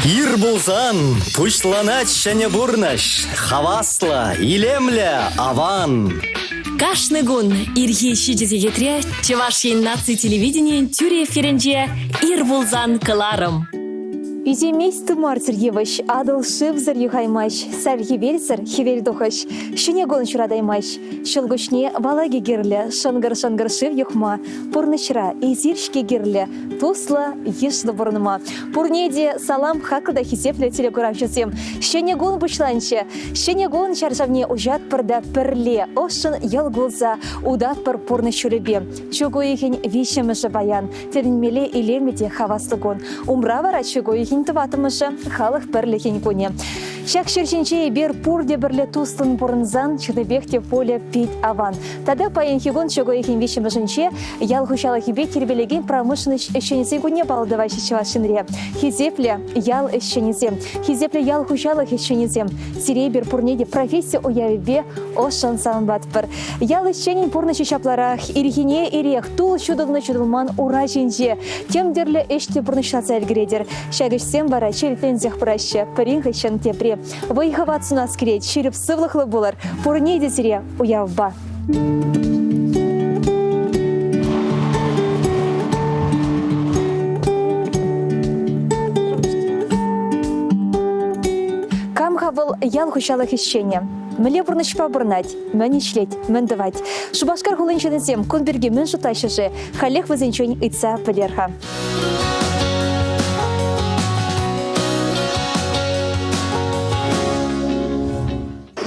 Ир пулсан пуҫланать ҫӗнӗ пурнӑҫ. Хаваслӑ, илемлӗ, аван. Кашни кун ирхи 7 сехетре Чӑваш Ен наци телевиденийӗн тӳрӗ эфирӗнче «Ир пулсан» кӑларӑм. Ӳсеймест тымарсӑр йывӑҫ, Атӑл шывсӑр юхаймасть, сар хӗвелсӗр хӗвел тухӑҫ, ҫӗнӗ кун ҫуратаймасть. Ҫӑлкуҫне валакӗ кирлӗ, шӑнкӑр-шӑнкӑр шыв юхма, пурнӑҫра эсир-ҫке кирлӗ, туслӑ, йышлӑ пурӑнма. Пурне те салам хаклӑ та хисеплӗ телекуравҫӑсем. Ҫӗнӗ кун пуҫланчӗ. Ҫӗнӗ кун чаршавне уҫатпӑр та пӗрле ӑшшӑн йӑл кулса утатпӑр пурнӑҫ ҫулӗпе. Чӳк уйӑхӗн виҫҫӗмӗшӗ паян. Тӗлӗнмелле илемлӗ те хаваслӑ кун. Умра вара чӳк уйӑхӗн тӑваттӑмӗшӗ халӑх пӗрлӗхӗн кунӗ. Ҫак ҫӗр ҫинче эпир пурте пӗрле туслӑн пурӑнсан чӑннипех те пулӗ пит аван. Тата паянхи кун чӳк уйӑхӗн виҫҫӗмӗшӗнче ял хуҫалӑхӗпе тирпейлекен промышленноҫ ӗҫченӗсен кунне паллӑ тӑваҫҫӗ Чӑваш Енре. Хисеплӗ ял ӗҫченӗсем, хисеплӗ ял хуҫалӑх ӗҫченӗсем, сире эпир пурне те професси уявӗпе ӑшшӑн саламлатпӑр. Ял ӗҫченӗн пурнӑҫӗ ҫапларах. Ирхине ирех тул ҫутӑлнӑ-ҫутӑлман ура ҫинче тем тӗрлӗ ӗҫ те пурнӑҫласа ӗлкӗретӗр. Ҫак ӗҫсем вара черетленсех пыраҫҫӗ, пӗрин хыҫҫӑн тепри. Вӑй-хӑват сунас килет, ҫирӗп сывлӑхлӑ пулӑр. Пурне те сире уявпа! Кам-ха вӑл ял хуҫалӑх ӗҫченӗ? Мӗнле пурнӑҫпа пурӑнать? Мӗн ӗҫлет? Мӗн тӑвать? Шупашкар хулин ҫыннисем кун пирки мӗн шутлаҫҫӗ-ши? Халех вӗсенчен ыйтса пӗлер-ха.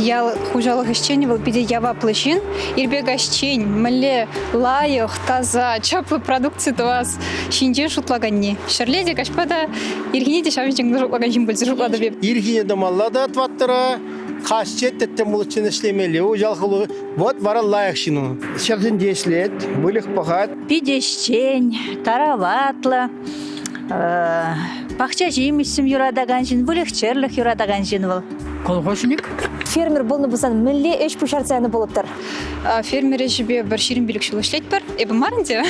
Ял хуҫалӑх ӗҫченӗ вӑл питӗ яваплӑ ҫын. Ирпе каҫчен мӗнле лайӑх, таса, чаплӑ продукци тӑвас ҫинчен шутлаканни. Ҫӗрле те, каҫпа та, ирхине те ҫав ҫинчен шутлакан ҫын пулса шутлатӑп эп. Ирхине тӑмалла та тӑваттӑра, каҫчен тӗттӗм пуличчен ӗҫлемелле. У ял хули вот вара лайӑх ҫын ун. Ҫӗрсенче ӗҫлет, выльӑх пӑхать. Питӗ ӗҫчен, тараватлӑ, пахча ҫимӗҫсем юратакан ҫын, выльӑх-чӗрлӗх юратакан ҫын вӑл. Колхозник. Фермер пулнӑ пулсан мӗнле ӗҫ пуҫарса янӑ пулӑттӑр? Фермер ӗҫӗпе пӗр 25 ҫул ӗҫлетпӗр. Эпӗ мар ӗнтӗ.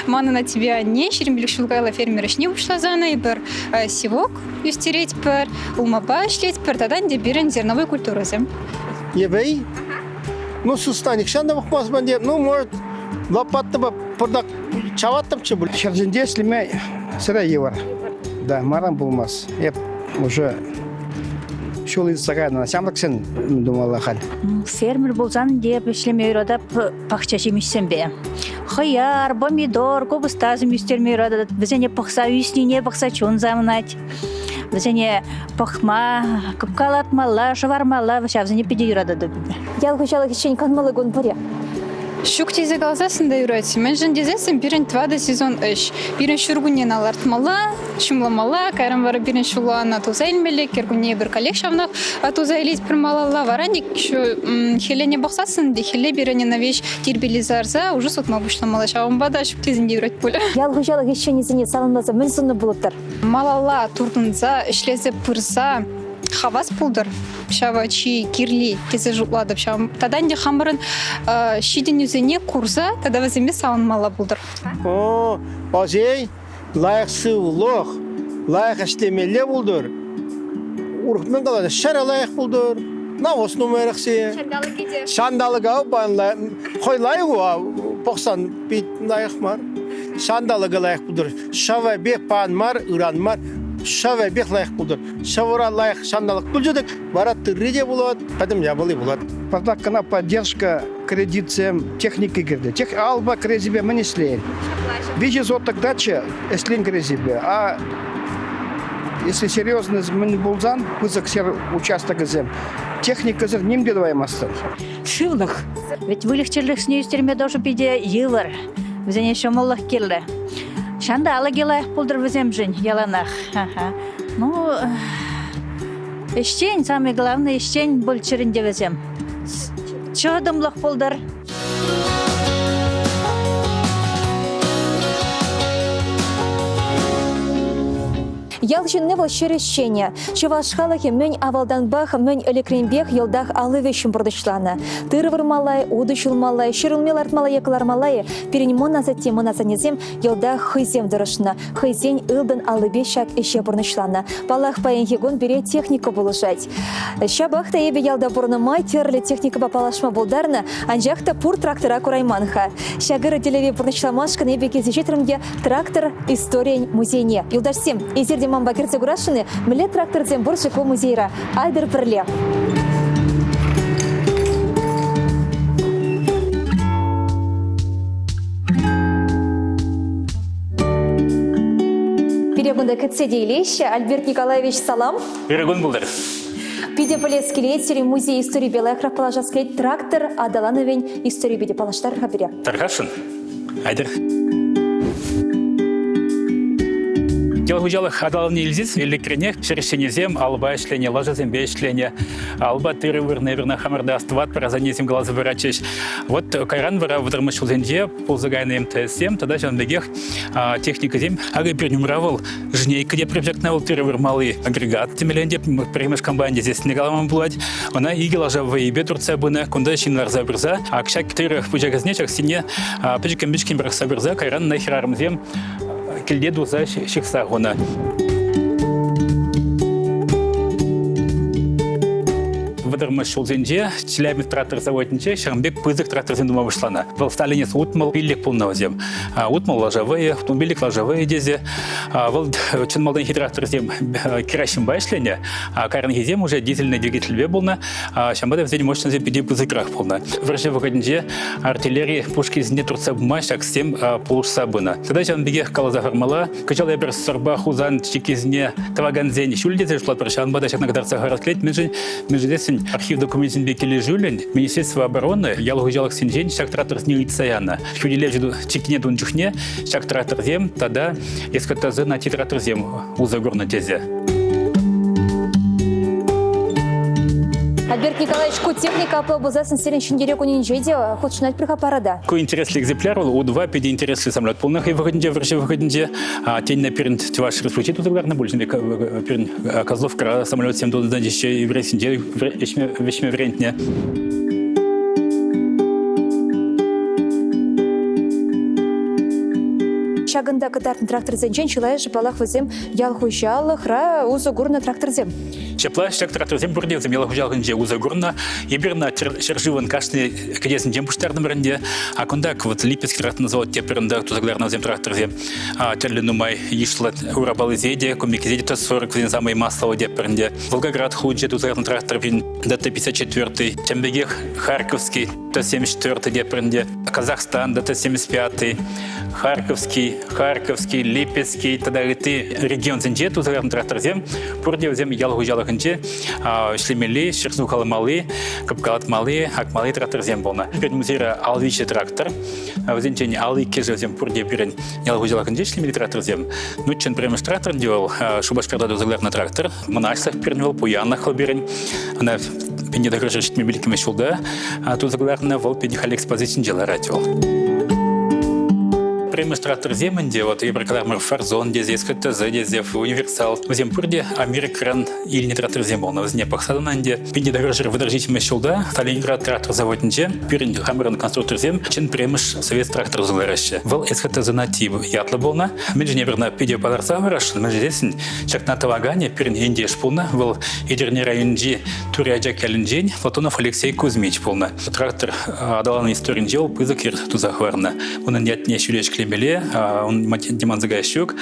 Манӑн аттепе анне 25 ҫул каялла фермер ӗҫне пуҫласан эпир севок ӳстеретпӗр, улмапа ӗҫлетпӗр тата ӗнтӗ пирӗн зерновой культурӑсем. Ебей? Ну, сысна нихҫан та пӑхмасть ман Ну, может, лопатӑпа пӑртак чаваттӑмччӗ пуль. Ҫӗрсенче ӗҫлеме сӗре йывӑр. Да, маран пулмас. Эп уже ҫул иртсе кайнӑ. Ҫамрӑксен думалла халь. Фермер пулсан те ӗҫлеме юратап пахча ҫимӗҫсемпе. Хӑяр, помидор, купӑстасем ӳстерме юрататӑп. Вӗсене пӑхса ӳснине пӑхса чун савӑнать. Вӗсене пӑхма, кӑпкалатмалла, шӑвармалла, ҫавсене питӗ юрататӑп. Ял хуҫалӑхӗччен канмалли кун пур-и? Ҫук тесе каласассӑн та юрать. Мӗншӗн тесессӗн пирӗн тӑватӑ сезон ӗҫ. Пирӗн ҫуркунне лартмалла, ҫумламалла, кайран вара пирӗн ҫуллана туса илмелле, кӗркунне эпир каллех ҫавнах туса илетпӗр малалла. Вара хӗллене пӑхсассӑн те хӗлле пирӗн ӑна веҫ тирпейлесе арса уже сутма пуҫламалла. Ҫавӑнпа та ҫук тесен те юрать пуль. Ял хуҫалӑх ӗҫченӗсене саламласа мӗн суннӑ пулӑттӑр? Малалла туртӑнса, ӗҫлесе пырса хавас пултӑр. Ҫавӑ чи кирли тесе шутлатӑп. Ҫав тата ӗнтӗ хамӑрӑн ҫитӗнӳсене курса тата вӗсемпе савӑнмалла пултӑр. О, ӑсей, лайӑх сывлӑх, лайӑх ӗҫлемелле пултӑр. Урӑх мӗн калас, ҫӗрӗ лайӑх пултӑр. Навоз нумайрахси. Ҫанталӑкӗ те. Ҫанталӑка хӑй лайӑх пӑхсан пит лайӑх мар. Ҫанталӑкӗ лайӑх пултӑр. Ҫӑвӗпех пан мар, ыран мар, ҫӑвӗпех лайӑх пултӑр. Ҫӑвӑра лайӑх ҫанталӑк пулчӗ-тӗк, вара тырри те пулать, пӗтӗм япали пулать. Пӑртак кӑна поддержка, кредитсем, техника кирлӗ. Тех алпа кӗресипе мӗн ӗҫлейӗн? Виҫӗ соток дача ӗҫлен кӗресипе. А если серьезно мӗн пулсан, пысӑк сер участокӗсем, техникӑсӑр ним те тӑваймастӑн. Сывлӑх. Ведь выльӑх-чӗрлӗхсене ӳстерме тоже питӗ йывӑр. Вӗсене ҫӑмӑллӑх кирлӗ. Ҫанталӑкӗ лайӑх пултӑр вӗсемшӗн яланах. Ну, ӗҫчен, самое главное, ӗҫчен пулччӑр ӗнтӗ вӗсем. Чӑтӑмлӑх пултӑр. Ял ҫынни вӑл ҫӗр ӗҫченӗ. Чӑваш халӑхӗ мӗн авалтанпах, мӗн ӗлӗкренпех йӑлтах алӑ вӗҫҫӗн пурнӑҫланӑ. Тырӑ вырмалла-и, утӑ ҫулмалла-и, ҫӗрулми лартмалла е кӑлармалла-и, пирӗн мӑн асатте, мӑн асаннесем йӑлтах хӑйсем тӑрӑшнӑ, хӑйсен ылтӑн аллипе ҫак ӗҫе пурнӑҫланӑ. Паллах, паянхи кун пире техника пулӑшать. Ҫапах та эпӗ ялта пурӑннӑ май тӗрлӗ техникӑпа паллашма пултарнӑ, анчах та пур трактора курайман-ха. Ҫак ырӑ тӗллеве пурнӑҫламашкӑн эпӗ килсе ҫитрӗм те Трактор историйӗн музейне. Юлташсем, эсир те манпа кӗрсе курасшӑн-и? Мӗнле тракторсем пур-ши ку музейра? Айтӑр пӗрле. Пире кунта кӗтсе те илеҫҫӗ. Альберт Николаевич, салам. Ырӑ кун пултӑр. Питӗ пӗлес килет, сирӗн музей историпе лайӑхрах паллашас килет. Трактор аталанӑвӗн историйӗпе те паллаштарӑр-ха пире. Тархасшӑн. Айтӑр. Ял хуҫалӑх аталанни илсен электренех ҫӗр ӗҫченӗсем алӑпа ӗҫленӗ, лашасемпе ӗҫленӗ, алӑпа тырӑ вырнӑ, эпир хамӑрта астӑватпӑр, асаннесем каласа пыратчӗҫ. Вот кайран вара вӑтӑрмӗш ҫулсенче пулса кайнӑ МТС-сем тата ҫавӑн пекех техникӑсем. Акӑ пирӗн умра вӑл жнейка тепре ҫакна вӑл тырӑ вырмалли агрегат темелле те пӗрремӗш комбайн тесессине калама пулать. Ӑна икӗ лаша вӑйӗпе туртса пынӑ, кунта ҫын ларса пырса, ак ҫак тырӑ пучахӗсене ҫаксене пӗчӗккӗн-пӗчӗккӗн пӑрахса пырса кайран ӑна хӗрарӑмсем килте туса ҫыхса хунӑ. Вӑтӑрмӗш ҫулсенче Челябинск трактор заводӗнче ҫавӑн пек пысӑк тракторсем тума пуҫланӑ. Вӑл Сталинец 60 пиллӗк пулнӑ вӗсем. 60 лаша вӑйӗ, 65 лаша вӑйӗ тесе. Вӑл чӑн малтанхи тракторсем керосинпа ӗҫленӗ, а кайранхисем уже дизельный двигательпе пулнӑ. Ҫавӑнпа та вӗсен мощностӗ питӗ пысӑкрах пулнӑ. Вӑрҫӑ вӑхӑтӗнче артиллери пушкисене туртса пыма ҫаксем пулӑшса пынӑ. Тата ҫавӑн пекех каласа хӑвармалла, кӑҫал эпир Сӑрпа Хусан чиккисене тӑвакансен ҫулӗ тесе шутлатпӑр. Ҫавӑнпа та ҫакна кӑтартса хӑварас килет. Мӗншӗн Мӗншӗн тесен архив докуменчӗсемпе килӗшӳллӗн Министерство обороны ял хуҫалӑхсенчен ҫак тракторсене ыйтса янӑ. Хӳтӗлевҫӗ чиккине тунӑ чухне ҫак тракторсем тата СКТЗ на тракторсем усӑ курнӑ тесе. Альберт Николаевич, ку техника апла пулсассӑн сирӗн Ҫӗнтерӳ кунӗнче те хутшӑнать пӗр-ха парада. Ку интереслӗ экземпляр вӑл У-2 питӗ интереслӗ самолет пулнӑ хӑй вӑхӑтӗнче, вӑрҫӑ вӑхӑтӗнче. Тен, пирӗн Чӑваш Республики туса кӑларнӑ пуль, пирӗн Козловкӑра самолетсем тунӑ теҫҫӗ, еврейсенче вӗҫме вӗрентнӗ. Ҫакӑнта кӑтартнӑ тракторсенчен чылайӑшӗ, паллах, вӗсем ял хуҫалӑхра усӑ курнӑ тракторсем. Ҫапла ҫак тракторсем пурте вӗсем ял хуҫалӑхӗнче усӑ курнӑ. Эпир ӑна ҫӗршывӑн кашни кӗтесӗнчен пуҫтартӑмӑр ӗнтӗ. А кунта вот Липецк тракторный завод тепӗр унта туса кӑларнӑ вӗсем тракторсем. Тӗрлӗ нумай йышлӑ урапалисене те, кумикисене те Т-40 вӗсен самый массовый тепӗр ӗнтӗ. Волгоград хулинче туса кӑларнӑ трактор пин ДТ-54, тем пекех Харьковский Т-74 тепӗр ӗнтӗ, Казахстан ДТ-75, Харьковский, Харьковский, Липецкий тата ытти регионсенче туса кӑларнӑ тракторсем пурте вӗсем ял хуҫалӑхӗнче ӗҫлемелли, ҫӗр сухаламалли, кӑпкалатмалли, акмалли тракторсем пулнӑ. Пирӗн музейра ал виҫӗ трактор. Вӗсенчен ал иккӗшӗ вӗсем пурте пирӗн ял хуҫалӑхӗнче ӗҫлемелли тракторсем. Ну, чӑн пӗрремӗш трактор ӗнтӗ вӑл Шупашкарта туса кӑларнӑ трактор. Мӑнаҫлӑх пирӗн вӑл, пуянлӑх вӑл пирӗн. Ӑна пинте тӑхӑрҫӗр ҫитме пиллӗкмӗш ҫулта туса кӑларнӑ, вӑл пин халь экспозицинче ларать вӑл. Пӗрремӗш тракторсем ӗнтӗ, вот эпир каларӑмӑр Форзон тесе, СКТЗ тесе, Универсал. Вӗсем пурте Америкӑран илнӗ тракторсем пулнӑ. Вӗсене пӑхса тӑнӑ ӗнтӗ. Пинте тӑхӑрҫӗр вӑтӑр ҫиччӗмӗш ҫулта Сталинград трактор заводӗнче пирӗн хамӑрӑн конструкторсем чӑн пӗрремӗш совет трактор туса кӑлараҫҫӗ. Вӑл СХТЗ-на тип ятлӑ пулнӑ. Мӗншӗн эпир ӑна питӗ палӑртса хӑварасшӑн? Мӗншӗн тесен ҫакна тӑваканӗ пирӗн ентеш пулнӑ. Вӑл Етӗрне районӗнчи Тури Ачак ялӗнчен Платонов Алексей Кузьмич пулнӑ. Трактор аталаннӑ историнче вӑл пысӑк йӗр туса хӑварнӑ. Унӑн ятне ҫӳле ҫӗклемелле, ун Диман ҫук,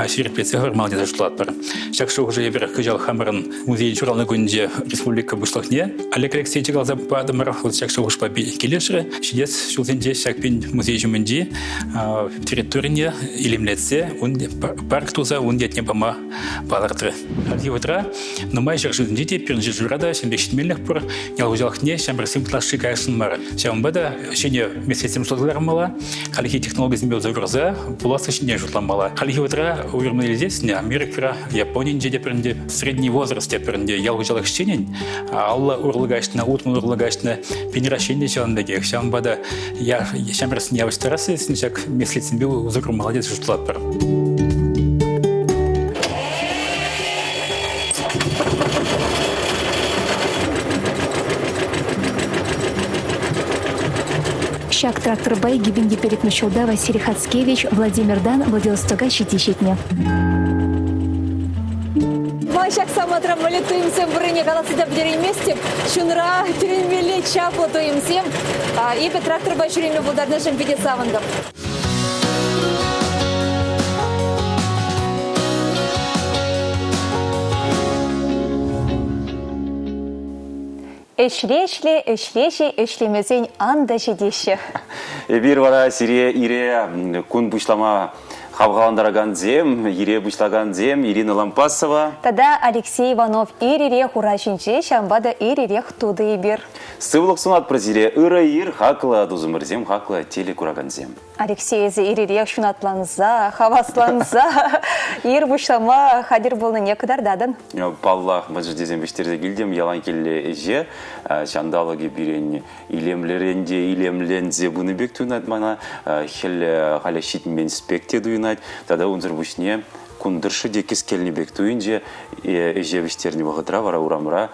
ҫирӗплетсе хӑвармалла тесе шутлатпӑр. Ҫак шухӑша эпир кӑҫал хамӑрӑн музейӗн ҫуралнӑ кунӗнче республика Пуҫлӑхне Олег Алексеевича каласа патӑмӑр. Вӑл ҫак шухӑшпа килӗшрӗ. Ҫитес ҫулсенче ҫак пин музей ҫумӗнчи территорине илемлетсе ун парк туса ун ятне пама палӑртрӗ. Хальхи вӑхӑтра нумай ҫӗршывсенче те пирӗн ҫӗршывра та ҫын пек ҫитменлӗх пур. Ял хуҫалӑхне ҫамрӑксем ытлашши каясшӑн мар. Ҫавӑнпа та ҫӗнӗ меслетсем шутласа кӑлармалла, хальхи технологисемпе усӑ курса пуласлӑх ҫине шутламалла. Хальхи вӑхӑтра уйрӑммӑн илсессӗн Америкӑра, Японинче те пӗринте средний возраст те пӗринте ял хуҫалӑх ӗҫченӗн 50 урлӑ каҫнӑ, 60 урлӑ каҫнӑ пин Раҫҫейӗн те ҫавӑн пекех. Ҫавӑнпа та ҫамрӑксене явӑҫтарас тесен ҫак меслетсемпе усӑ курмалла тесе шутлатпӑр. Ҫак тракторпа 2005 ҫулта Василий Хацкевич Владимиртан Владивостока ҫити ҫитнӗ. Ман ҫак самантра мӗнле туйӑмсем пуррине каласа та пӗтерейместӗп. Чунра тӗлӗнмелле чаплӑ туйӑмсем. Эпӗ тракторпа ҫӳреме пултарнишӗн питӗ савӑнтӑм. Ӗҫле-ӗҫле, ӗҫлеҫӗ, ӗҫлемесен ан та ҫитеҫҫӗ. Эпир вара сире ире кун пуҫлама хавхалантаракансем, ире пуҫлакансем Ирина Лампасова тата Алексей Иванов ир-ирех ура ҫинче, ҫавӑнпа та ир-ирех тутӑ эпир. Сывлӑх сунатпӑр сире, ырӑ ир, хаклӑ тусӑмӑрсем, хаклӑ телекуракансем. Алексей, эсӗ ир-ирех ҫунатланса, хавасланса ир пуҫлама хатӗр пулнине кӑтартатӑн. Паллах, мӗншӗн тесен вӗҫтерсе килтӗм ялан киле ӗҫе. Ҫанталӑкӗ пирӗн илемлӗрен те илемленсе пынӑ пек туйӑнать мана. Хӗл халӗ ҫитмен пек те туйӑнать. Тата унсӑр пуҫне кун тӑршшӗ те кӗскелнӗ пек туйӑнчӗ. Ӗҫе вӗҫтернӗ вӑхӑтра вара урамра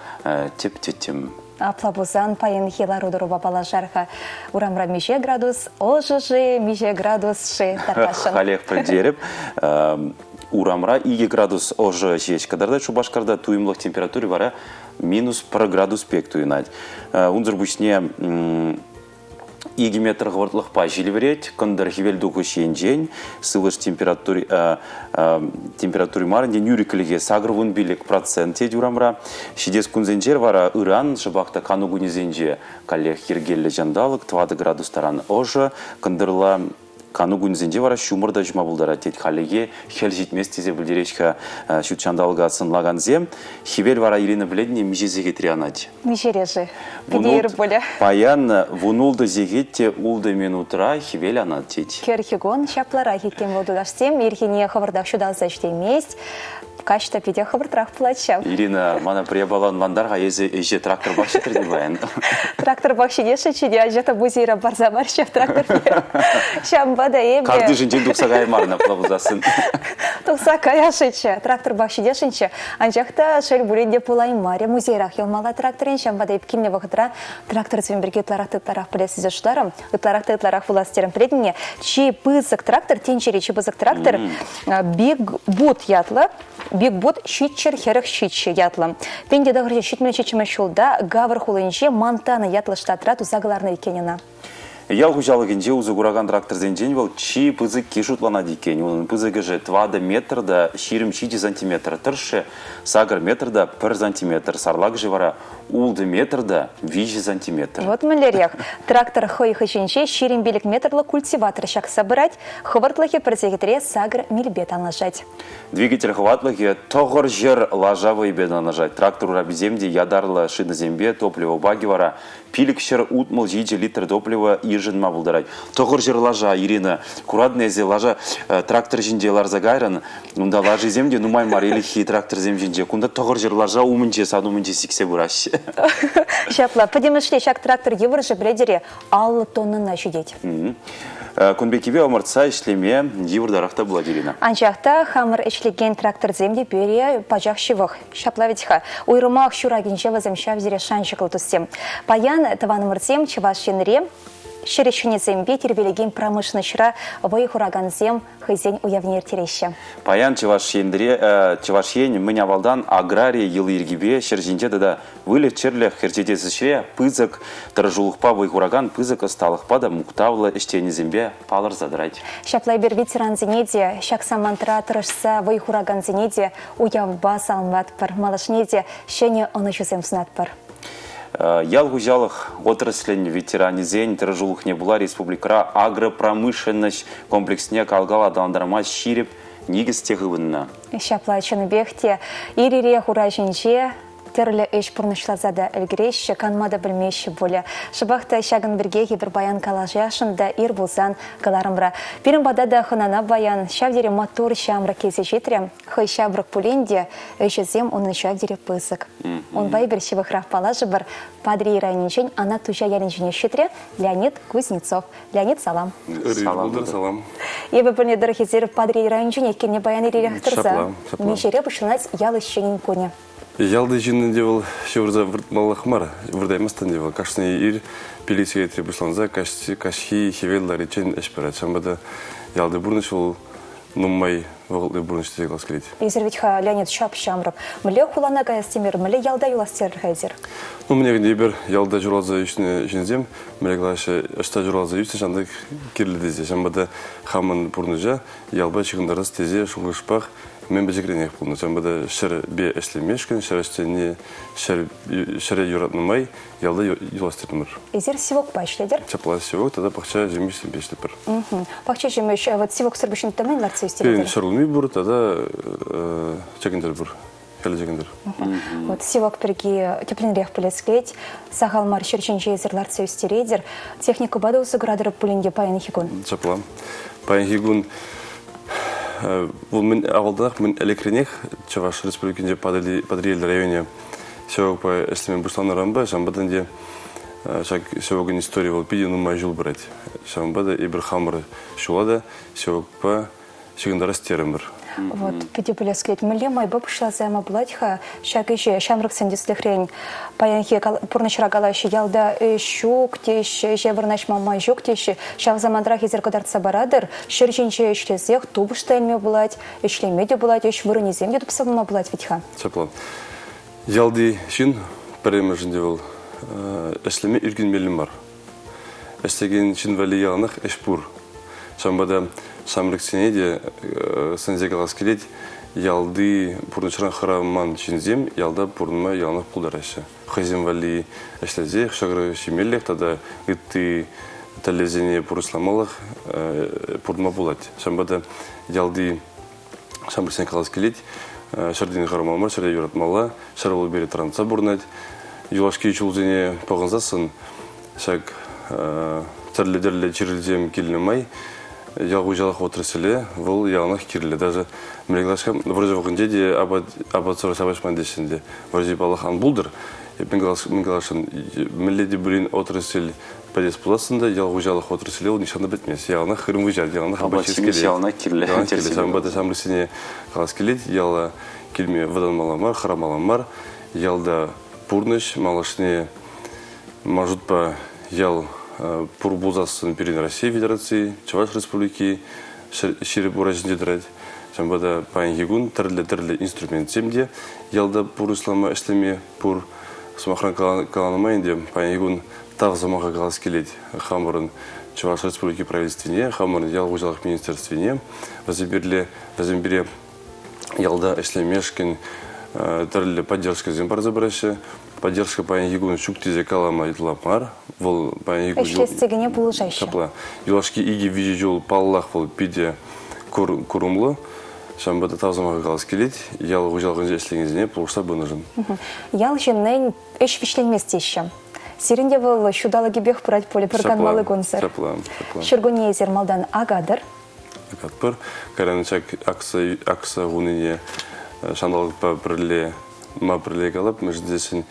тӗп тӗттӗм. Апла пулсан паянхи лару-тӑрупа паллашар-ха. Урамра миҫе градус ӑшӑ-ши, миҫе градус-ши тархасшӑн? Халех пӗлтерӗп. Урамра 2 градус ӑшӑ ҫеҫ кӑтартать Шупашкарта. Туйӑмлӑх температури вара минус пӗр градус пек туйӑнать. Унсӑр пуҫне 2 метр хӑвӑртлӑхпа ҫил вӗрет, кӑнтӑр хӗвелтухӑҫ енчен сывлӑш температури, температури мар ӗнтӗ нӳрӗклӗхе 85% тет урамра. Ҫитес кунсенче вара ыран, шӑпах та кану кунӗсенче каллех йӗркеллӗ ҫанталӑк, 4 градус таран ӑшӑ, кӑнтӑрла кану кунӗсенче вара ҫумӑр та ҫума пултарать тет. Хальлӗхе хӗл ҫитмест тесе пӗлтереҫ-ха ҫут ҫанталӑка сӑнлакансем. Хӗвел вара Ирина пӗлетӗн-и миҫе сехетре анать? Миҫере-ши? Питӗ ир пулӗ. Паян вунултӑ сехет те ултӑ минутра хӗвел анать тет. Кӗрхи кун ҫапларах иккен вӑл тутарсем. Ирхине хӑвӑртах ҫуталса ӗҫлеймест. Каҫ та питӗ хӑвӑртрах пулать ҫав. Ирина, мана пӗр япала ӑнлантар-ха, эсӗ ӗҫе тракторпах ҫитрӗн паян. Тракторпах ҫитесшӗнччӗ те, анчах та музейра парса мар ҫав тракторне. Ҫавӑнпа та эпӗ... Картишӗнчен тухса каймарӑн апла пулсассӑн. Тухса каясшӑнччӗ, тракторпах ҫитесшӗнччӗ. Анчах та, шел пулин те, пулаймарӗ. Музейрах юлмалла тракторӗн, ҫавӑнпа та эп килнӗ вӑхӑтра тракторсем пирки ытларах та ытларах пӗлес тесе шутларӑм. Ытларах та ытларах вулас терӗм. Пӗлетӗн-и, чи пысӑк трактор, тӗнчери чи пысӑк трактор Биг Бут ятлӑ. Биг Бут ҫичҫӗр хӗрӗх ҫиччӗ ятлӑ. Пин тӑхӑрҫӗ ҫитмӗл ҫиччӗмӗш ҫулта Гавр хулинче Монтана ятлӑ штатра туса кӑларнӑ иккен ӑна. Ял хуҫалӑхӗнче усӑ куракан тракторсенчен вӑл чи пысӑкки шутланать иккен. Унӑн пысӑкӑшӗ тӑватӑ метр та 27 сантиметр, тӑршшӗ сакӑр метр та пӗр сантиметр, сарлакӑшӗ вара ултӑ метр та виҫӗ сантиметр. Вот мӗнлерех. Трактор хӑй хыҫӗнче 25 метрлӑ культиватор ҫакса пырать, хӑвӑртлӑхӗ пӗр сехетре сакӑр мильпе танлашать. Двигатель хӑватлӑхӗ 900 лаша вӑйӗпе танлашать. Трактор ураписем те ятарлӑ шинӑсемпе топливо бакӗ вара 567 литр топливо йышӑнма пултарать. Тӑхӑрҫӗр лаша, Ирина, куратӑн эсӗ, лаша трактор ҫинче ларса кайрӑн. Унта лашисем те нумай мар ӗлӗкхи тракторсем ҫинче. Кунта тӑхӑрҫӗр лаша умӗнче, сан умӗнче сиксе пыраҫҫӗ. Ҫапла, пӗтӗмӗшле ҫак трактор йывӑрӑшӗ пӗлетӗр-и, 50 тоннӑна ҫитет. Кун пеккипе ӑмӑртса ӗҫлеме йывӑртарах та пулать, Ирина. Анчах та хамӑр ӗҫлекен тракторсем те пире пачах ҫывӑх. Ҫапла вӗт-ха, уйрӑмах ҫуракинче вӗсем ҫав тери шанчӑклӑ туссем. Паян тӑванӑмӑрсем Чӑваш Енре ҫӗр ӗҫченӗсемпе тирпейлекен промышленноҫра вӑй хуракансем хӑйсен уявне ирттереҫҫӗ. Паян Чӑваш Енре Чӑваш Ен мӗн авалтан аграри йӑли-йӗркипе ҫӗр ҫинче тата выльӑх-чӗрлӗх ӗрчетес ӗҫре пысӑк тӑрӑшулӑхпа вӑй хуракан пысӑк ӑсталӑхпа та мухтавлӑ ӗҫченӗсемпе палӑрса тӑрать. Ҫапла эпир ветерансене те, ҫак самантра тӑрӑшса вӑй хуракансене те уявпа саламлатпӑр, малашне те ҫӗнӗ ӑнӑҫусем сунатпӑр. Ял хуҫалӑх отраслӗн ветеранӗсен тӑрӑшулӑхне пула республикӑра агропромышленноҫ комплексне кал-кал аталантарма ҫирӗп никӗс те хывӑннӑ. Ҫапла чӑннипех те ир-ирех ура ҫинче тӗрлӗ ӗҫ пурнӑҫласа та ӗлкӗреҫҫӗ, канма та пӗлмеҫҫӗ пулӗ. Шӑпах та ҫакӑн пиркиех эпир паян калаҫасшӑн та ир пулсан кӑларӑмра. Пирӗн пата та хӑнана паян ҫав тери маттур ҫамрӑк килсе ҫитрӗ. Хӑй ҫамрӑк пулин те ӗҫӗсем унӑн ҫав тери пысӑк. Унпа эпир ҫывӑхрах паллашӑпӑр. Патӑрьел районӗнчен Анат Туҫа ялӗнчине ҫитрӗ Леонид Кузнецов. Леонид, салам. Салам. Пултӑр, салам. Эпӗ пӗлнӗ тӑрӑх эсир Патӑрьел районӗнчен иккенне паян ирех тӑрса. Ҫапла, ҫапла. Миҫере пуҫланать ял ӗҫченӗн кунӗ? Ялти ҫыннӑн те вӑл ҫывӑрса выртмаллах мар, выртаймастӑн те вӑл. Кашни ир пилӗк сехетре пуҫланса каҫхи хӗвел лариччен ӗҫ пырать. Ҫавӑнпа та ялти пурнӑҫ вӑл нумай вӑхӑтлӑ пурнӑҫ тесе калас килет. Эсир вӗт-ха, Леонид, ҫап-ҫамрӑк. Мӗнле хулана каяс темер, мӗнле ялта юлас терӗр-ха эсир? Ну, мӗне кӗнтӗ эпир ялта ҫуралса ӳснӗ ҫынсем, мӗнле калаҫҫӗ, ӑҫта ҫуралса ӳснӗ ҫантӑк кирлӗ тесе. Ҫавӑнпа та хамӑн пурнӑҫа ялпа ҫыхӑнтарас тесе шухӑшпах мӗн пӗчӗкренех пулнӑ. Ҫавӑнпа та ҫӗрпе ӗҫлемешкӗн, ҫӗр ӗҫченне, ҫӗре юратнӑ май ялта юлас терӗмӗр. Эсир севокпа ӗҫлетӗр? Ҫапла, севок тата пахча ҫимӗҫсемпе ӗҫлетпӗр. Пахча ҫимӗҫ, вот севоксӑр пуҫне мӗн лартса ӳстеретӗр? Пирӗн ҫӗрулми пур тата чӗкӗнтӗр пур. Хӗрлӗ чӗкӗнтӗр. Вот севок пирки тӗплӗнрех пӗлес килет. Сахал мар ҫӗр ҫинче эсир лартса ӳстеретӗр. Техникӑпа та усӑ куратӑр пулин те паянхи кун. Ҫапла. Паянхи кун вӑл мӗн авалтанах, мӗн ӗлӗкренех Чӑваш Республикинче Патӑрьел районӗ севокпа ӗҫлеме пуҫланӑранпа ҫавӑнпа та ӗнтӗ ҫак севокӑн историйӗ вӑл питӗ нумай ҫул пырать. Ҫавӑнпа та эпир хамӑр ҫула та севокпа ҫыхӑнтарас терӗмӗр. Вот, питӗ пӗлес килет. Мӗнле майпа пуҫласа яма пулать-ха ҫак ӗҫе ҫамрӑксен тӗслӗхрен? Паянхи пурнӑҫра калаҫҫӗ, ялта ӗҫ ҫук теҫҫӗ, ӗҫе вырнаҫма май ҫук теҫҫӗ. Ҫав самантрах эсир кӑтартса паратӑр, ҫӗр ҫинче ӗҫлесех тупӑш та илме пулать, ӗҫлеме те пулать, ӗҫ вырӑнӗсем те тупса пыма пулать вӗт-ха. Ҫапла. Ялти ҫын пӗрремӗшӗнче вӑл ӗҫлеме ӳркенмелле мар. Ӗҫлекен ҫын валли яланах ӗҫ пур. Ҫавӑнпа та ҫамрӑксене те сӗнсе калас килет, ялти пурнӑҫран хӑраман ҫынсем ялта пурӑнма яланах пултараҫҫӗ. Хӑйсем валли ӗҫлесе ҫӑкӑр ҫимеллех тата ытти тӗллевсене пурнӑҫламалӑх пурӑнма пулать. Ҫавӑнпа та ялти ҫамрӑксене калас килет, ҫӗртен хӑрамалла мар, ҫӗре юратмалла, ҫӗр вӑл пире тӑрантса пурӑнать. Юлашки ҫулсене пӑхӑнсассӑн ҫак тӗрлӗ-тӗрлӗ чирлисем килнӗ май ял хуҫалӑх отрасле вӑл яланах кирлӗ. Даже мӗнле калас-ха, вӑрҫӑ вӑхӑтӗнче те апат, апатсӑр ҫапӑҫман теҫҫӗ ӗнтӗ. Вӑрҫи паллах ан пултӑр. Эп мӗн калас, мӗн каласшӑн, мӗнле те пулин отрасль пӗтес пулассӑн та ял хуҫалӑх отрасле вӑл нихҫан та пӗтмест. Яланах хырӑм выҫать, яланах апат ҫиес килет. Яланах кирлӗ. Яланах кирлӗ. Ҫавӑнпа та ҫамрӑксене калас килет, яла килме вӑтанмалла мар, хӑрамалла мар. Ялта пурнӑҫ малашне маршрутпа ял пур пулсассӑн пирӗн Россия Федерацийӗ, Чӑваш Республики ҫирӗп ура ҫинче тӑрать. Ҫавӑнпа та паянхи кун тӗрлӗ-тӗрлӗ инструментсем те ялта пурнӑҫлама, ӗҫлеме пур. Сӑмахран каланӑ май ӗнтӗ паянхи кун тав сӑмаха калас килет хамӑрӑн Чӑваш Республики правительствине, хамӑрӑн ял хуҫалӑх министерствине. Вӗсем пирле, вӗсем пире ялта ӗҫлемешкӗн тӗрлӗ поддержкӑсем парса пыраҫҫӗ. Поддержка паянхи кун ҫук тесе калама ытла мар. Вӑл паянхи кун... Ӗҫлес текене пулӑшаҫҫӗ. Ҫапла. Юлашки икӗ-виҫӗ ҫул, паллах, вӑл питӗ курӑмлӑ. Ҫавӑнпа та тав сӑмахӗ калас килет, ял хуҫалӑхӗнче ӗҫлекенсене пулӑшса пынӑшӑн. Ял ҫыннин ӗҫ вӗҫленмест теҫҫӗ. Сирӗн те вӑл ҫуталӑкӗпех пырать пулӗ пӗр канмалли кунсӑр. Ҫапла, ҫапла. Ҫуркунне эсир малтан акатӑр. Акатпӑр. Кайран ҫак акса, акса хунине ҫанталӑкпа пӗрле, ма пӗрле калап, мӗншӗн тесен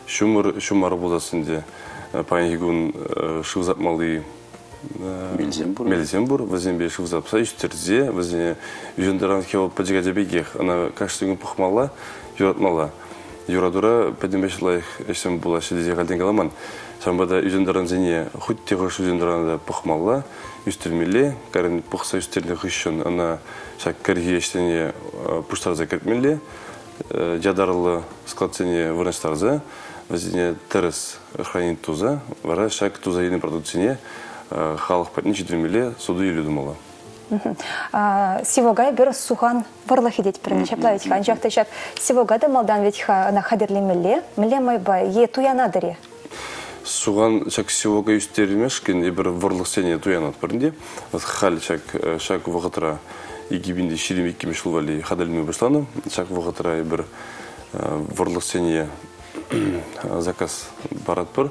ҫумӑр ҫумар пулсассӑн те паянхи кун шыв сапмалли Мелсем пур. Мелсем пур. Вӗсемпе шыв сапса ӳстерсе вӗсене ӳсентӑран хӗвел пӗчӗк ача пекех ӑна кашни кун пӑхмалла, юратмалла. Юратура пӗтӗмпех лайӑх ӗҫсем пулаҫҫӗ тесе хальтен каламан. Ҫавӑнпа та ӳсентӑрансене хуть те хӑш ӳсентӑрана та пӑхмалла, ӳстермелле. Кайран пӑхса ӳстернӗ хыҫҫӑн ӑна ҫак кӗрхи ӗҫсене пуҫтарса кӗртмелле. Ятарлӑ складсене вырнаҫтарса вӗсене тӗрӗс хранить туса вара ҫак туса илнӗ продуктсене халӑх патне ҫитермелле суту-илӳ тумалла. Сивогай пӗр сухан вӑрлӑхӗ тетпӗр ҫапла вӗт-ха. Анчах та ҫак сивога та малтан вӗт-ха ӑна хатӗрлемелле. Мӗнле майпа е туянатӑр-и? Сухан ҫак сивога ӳстермешкӗн эпир вӑрлӑхсене туянатпӑр ӗнтӗ. Халь ҫак, ҫак вӑхӑтра 2022 ҫул валли хатӗрлеме пуҫланӑ. Ҫак вӑхӑтра эпир вӑрлӑхсене заказ паратпӑр.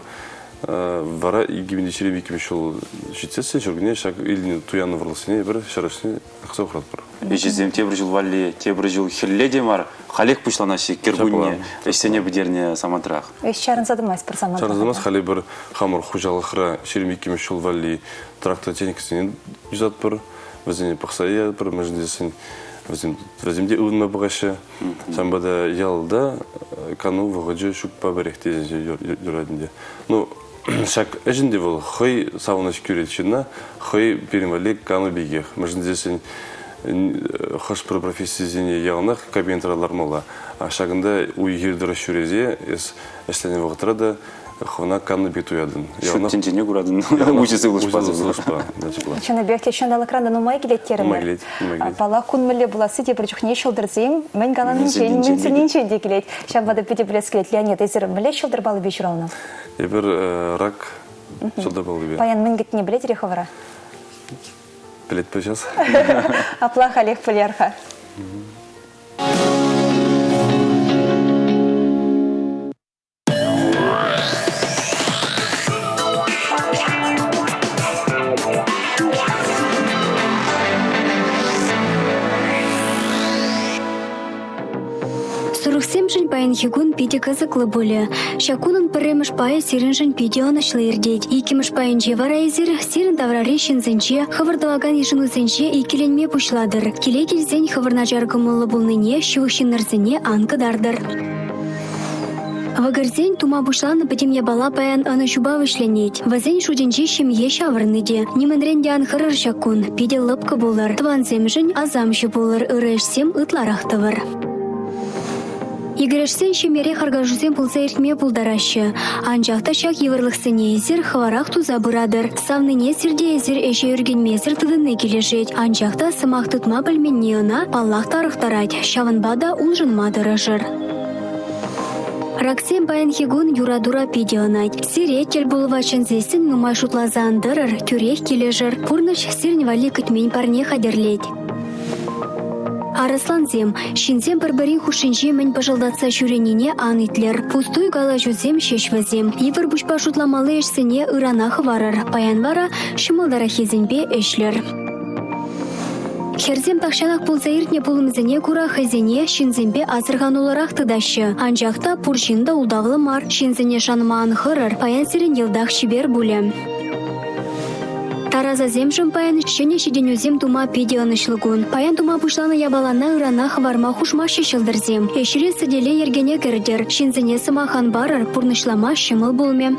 Вара 2022 ҫул ҫитсессӗн ҫуркунне ҫак илнӗ туяннӑ вӑрлӑхсене эпир ҫӗр ӗҫне акса хуратпӑр. Ӗҫӗсем тепӗр ҫул валли, тепӗр ҫул хӗлле те мар, халех пуҫланаҫҫӗ кӗркунне ӗҫсене пӗтернӗ самантрах. Ӗҫ чарӑнса тӑмасть пӗр самантрах. Чарӑнса тӑмасть. Халӗ эпир хамӑр хуҫалӑхра 22 ҫул валли трактор техникисене юсатпӑр, вӗсене пӑхса яратпӑр, мӗншӗн тесен. Вӗсем, вӗсем те ывӑнма пӑхаҫҫӗ. Ҫавӑнпа та ялта кану вӑхӑчӗ ҫукпа пӗрех тесе юрать ӗнтӗ. Ну, ҫак ӗҫ ӗнтӗ вӑл хӑй савӑнӑҫ кӳрет ҫынна, хӑй пирӗн валли кану пекех. Мӗншӗн тесен хӑш-пӗр профессисене яланах кабинетра лармалла. А ҫакӑнта уй-хир тӑрӑх ҫӳресе эс ӗҫленӗ вӑхӑтра та хӑвна каннӑ пек туятӑн. Ҫут тӗнчене куратӑн, уҫӑ сывлӑшпа. Уҫӑ сывлӑшпа, Чӑннипех те ҫанталӑкран та нумай килет терӗмӗр. Нумай килет, нумай килет. Паллах, кун мӗнле пуласси тепӗр чухне ҫӑлтӑрсем мӗн каланинчен, мӗн сӗннинчен те килет. Ҫавӑнпа та питӗ пӗлес килет. Леонид, эсир мӗнле ҫӑлтӑр паллипе ҫуралнӑ? Эпир рак ҫӑлтӑр паллипе. Паян мӗн кӗтнине пӗлетӗр-и хӑвӑра? Пӗлетпӗр сейчас. Апла халех пӗлер-ха. Сурӑхсемшӗн паянхи кун питӗ кӑсӑклӑ пулӗ. Ҫак кунӑн пӗрремӗш пайӗ сирӗншӗн питӗ ӑнӑҫлӑ иртет. Иккӗмӗш пайӗнче вара эсир сирӗн таврари ҫынсенче, хӑвӑр тӑвакан йышӑнусенче иккӗленме пуҫлатӑр. Киле килсен хӑвӑр начар кӑмӑллӑ пулнине ҫывӑх ҫыннӑрсене ан кӑтартӑр. Вӑкӑрсен тума пуҫланӑ пӗтӗм япала паян ӑнӑҫупа вӗҫленет. Вӗсен шутӗнче ҫемье ҫавӑрнӑ те. Нимӗнрен те ан хӑрӑр ҫак кун, питӗ лӑпкӑ пулӑр. Тӑвансемшӗн асамҫӑ пулӑр, ырӑ ӗҫсем ытларах тӑвӑр. Йӗкӗрешсен ҫемьере харкашусем пулса иртме пултараҫҫӗ. Анчах та ҫак йывӑрлӑхсене эсир хӑвӑрах туса пыратӑр. Савнине сирте эсир ӗҫе ӳркенмесӗр тытӑнни килӗшет. Анчах та сӑмах тытма пӗлменни ӑна, паллах, тарӑхтарать. Ҫавӑнпа та улшӑнма тӑрӑшӑр. Раксем паянхи кун юратура питӗ ӑнать. Сире тӗл пулӑва чӗнсессӗн нумай шутласа ан тӑрӑр, тӳрех килӗшӗр. Пурнӑҫ сирӗн валли кӗтмен парне хатӗрлет. Арӑслансем, ҫынсем пӗр-пӗрин хушшинче мӗн пӑшӑлтатса ҫӳренине ан итлӗр. Пустуй калаҫусем ҫеҫ вӗсем. Йывӑр пуҫпа шутламалли ӗҫсене ырана хӑварӑр. Паян вара ҫӑмӑлтараххисемпе ӗҫлӗр. Хӗрсем тахҫанах пулса иртнӗ пулӑмсене кура хӑйсене ҫынсемпе асӑрхануллӑрах тытаҫҫӗ. Анчах та пур ҫын та ултавлӑ мар. Ҫынсене шанма ан хӑрӑр, паян сирӗн йӑлтах чипер пулӗ. Тарасасемшӗн паян ҫӗнӗ ҫитӗнӳсем тума питӗ ӑнӑҫлӑ кун. Паян тума пуҫланӑ япалана ырана хӑварма хушмаҫҫӗ ҫӑлтӑрсем. Ӗҫре сӗтеле йӗркене кӗртӗр, ҫынсене сӑмах ан парӑр, пурнӑҫлама ҫӑмӑл пулмӗ.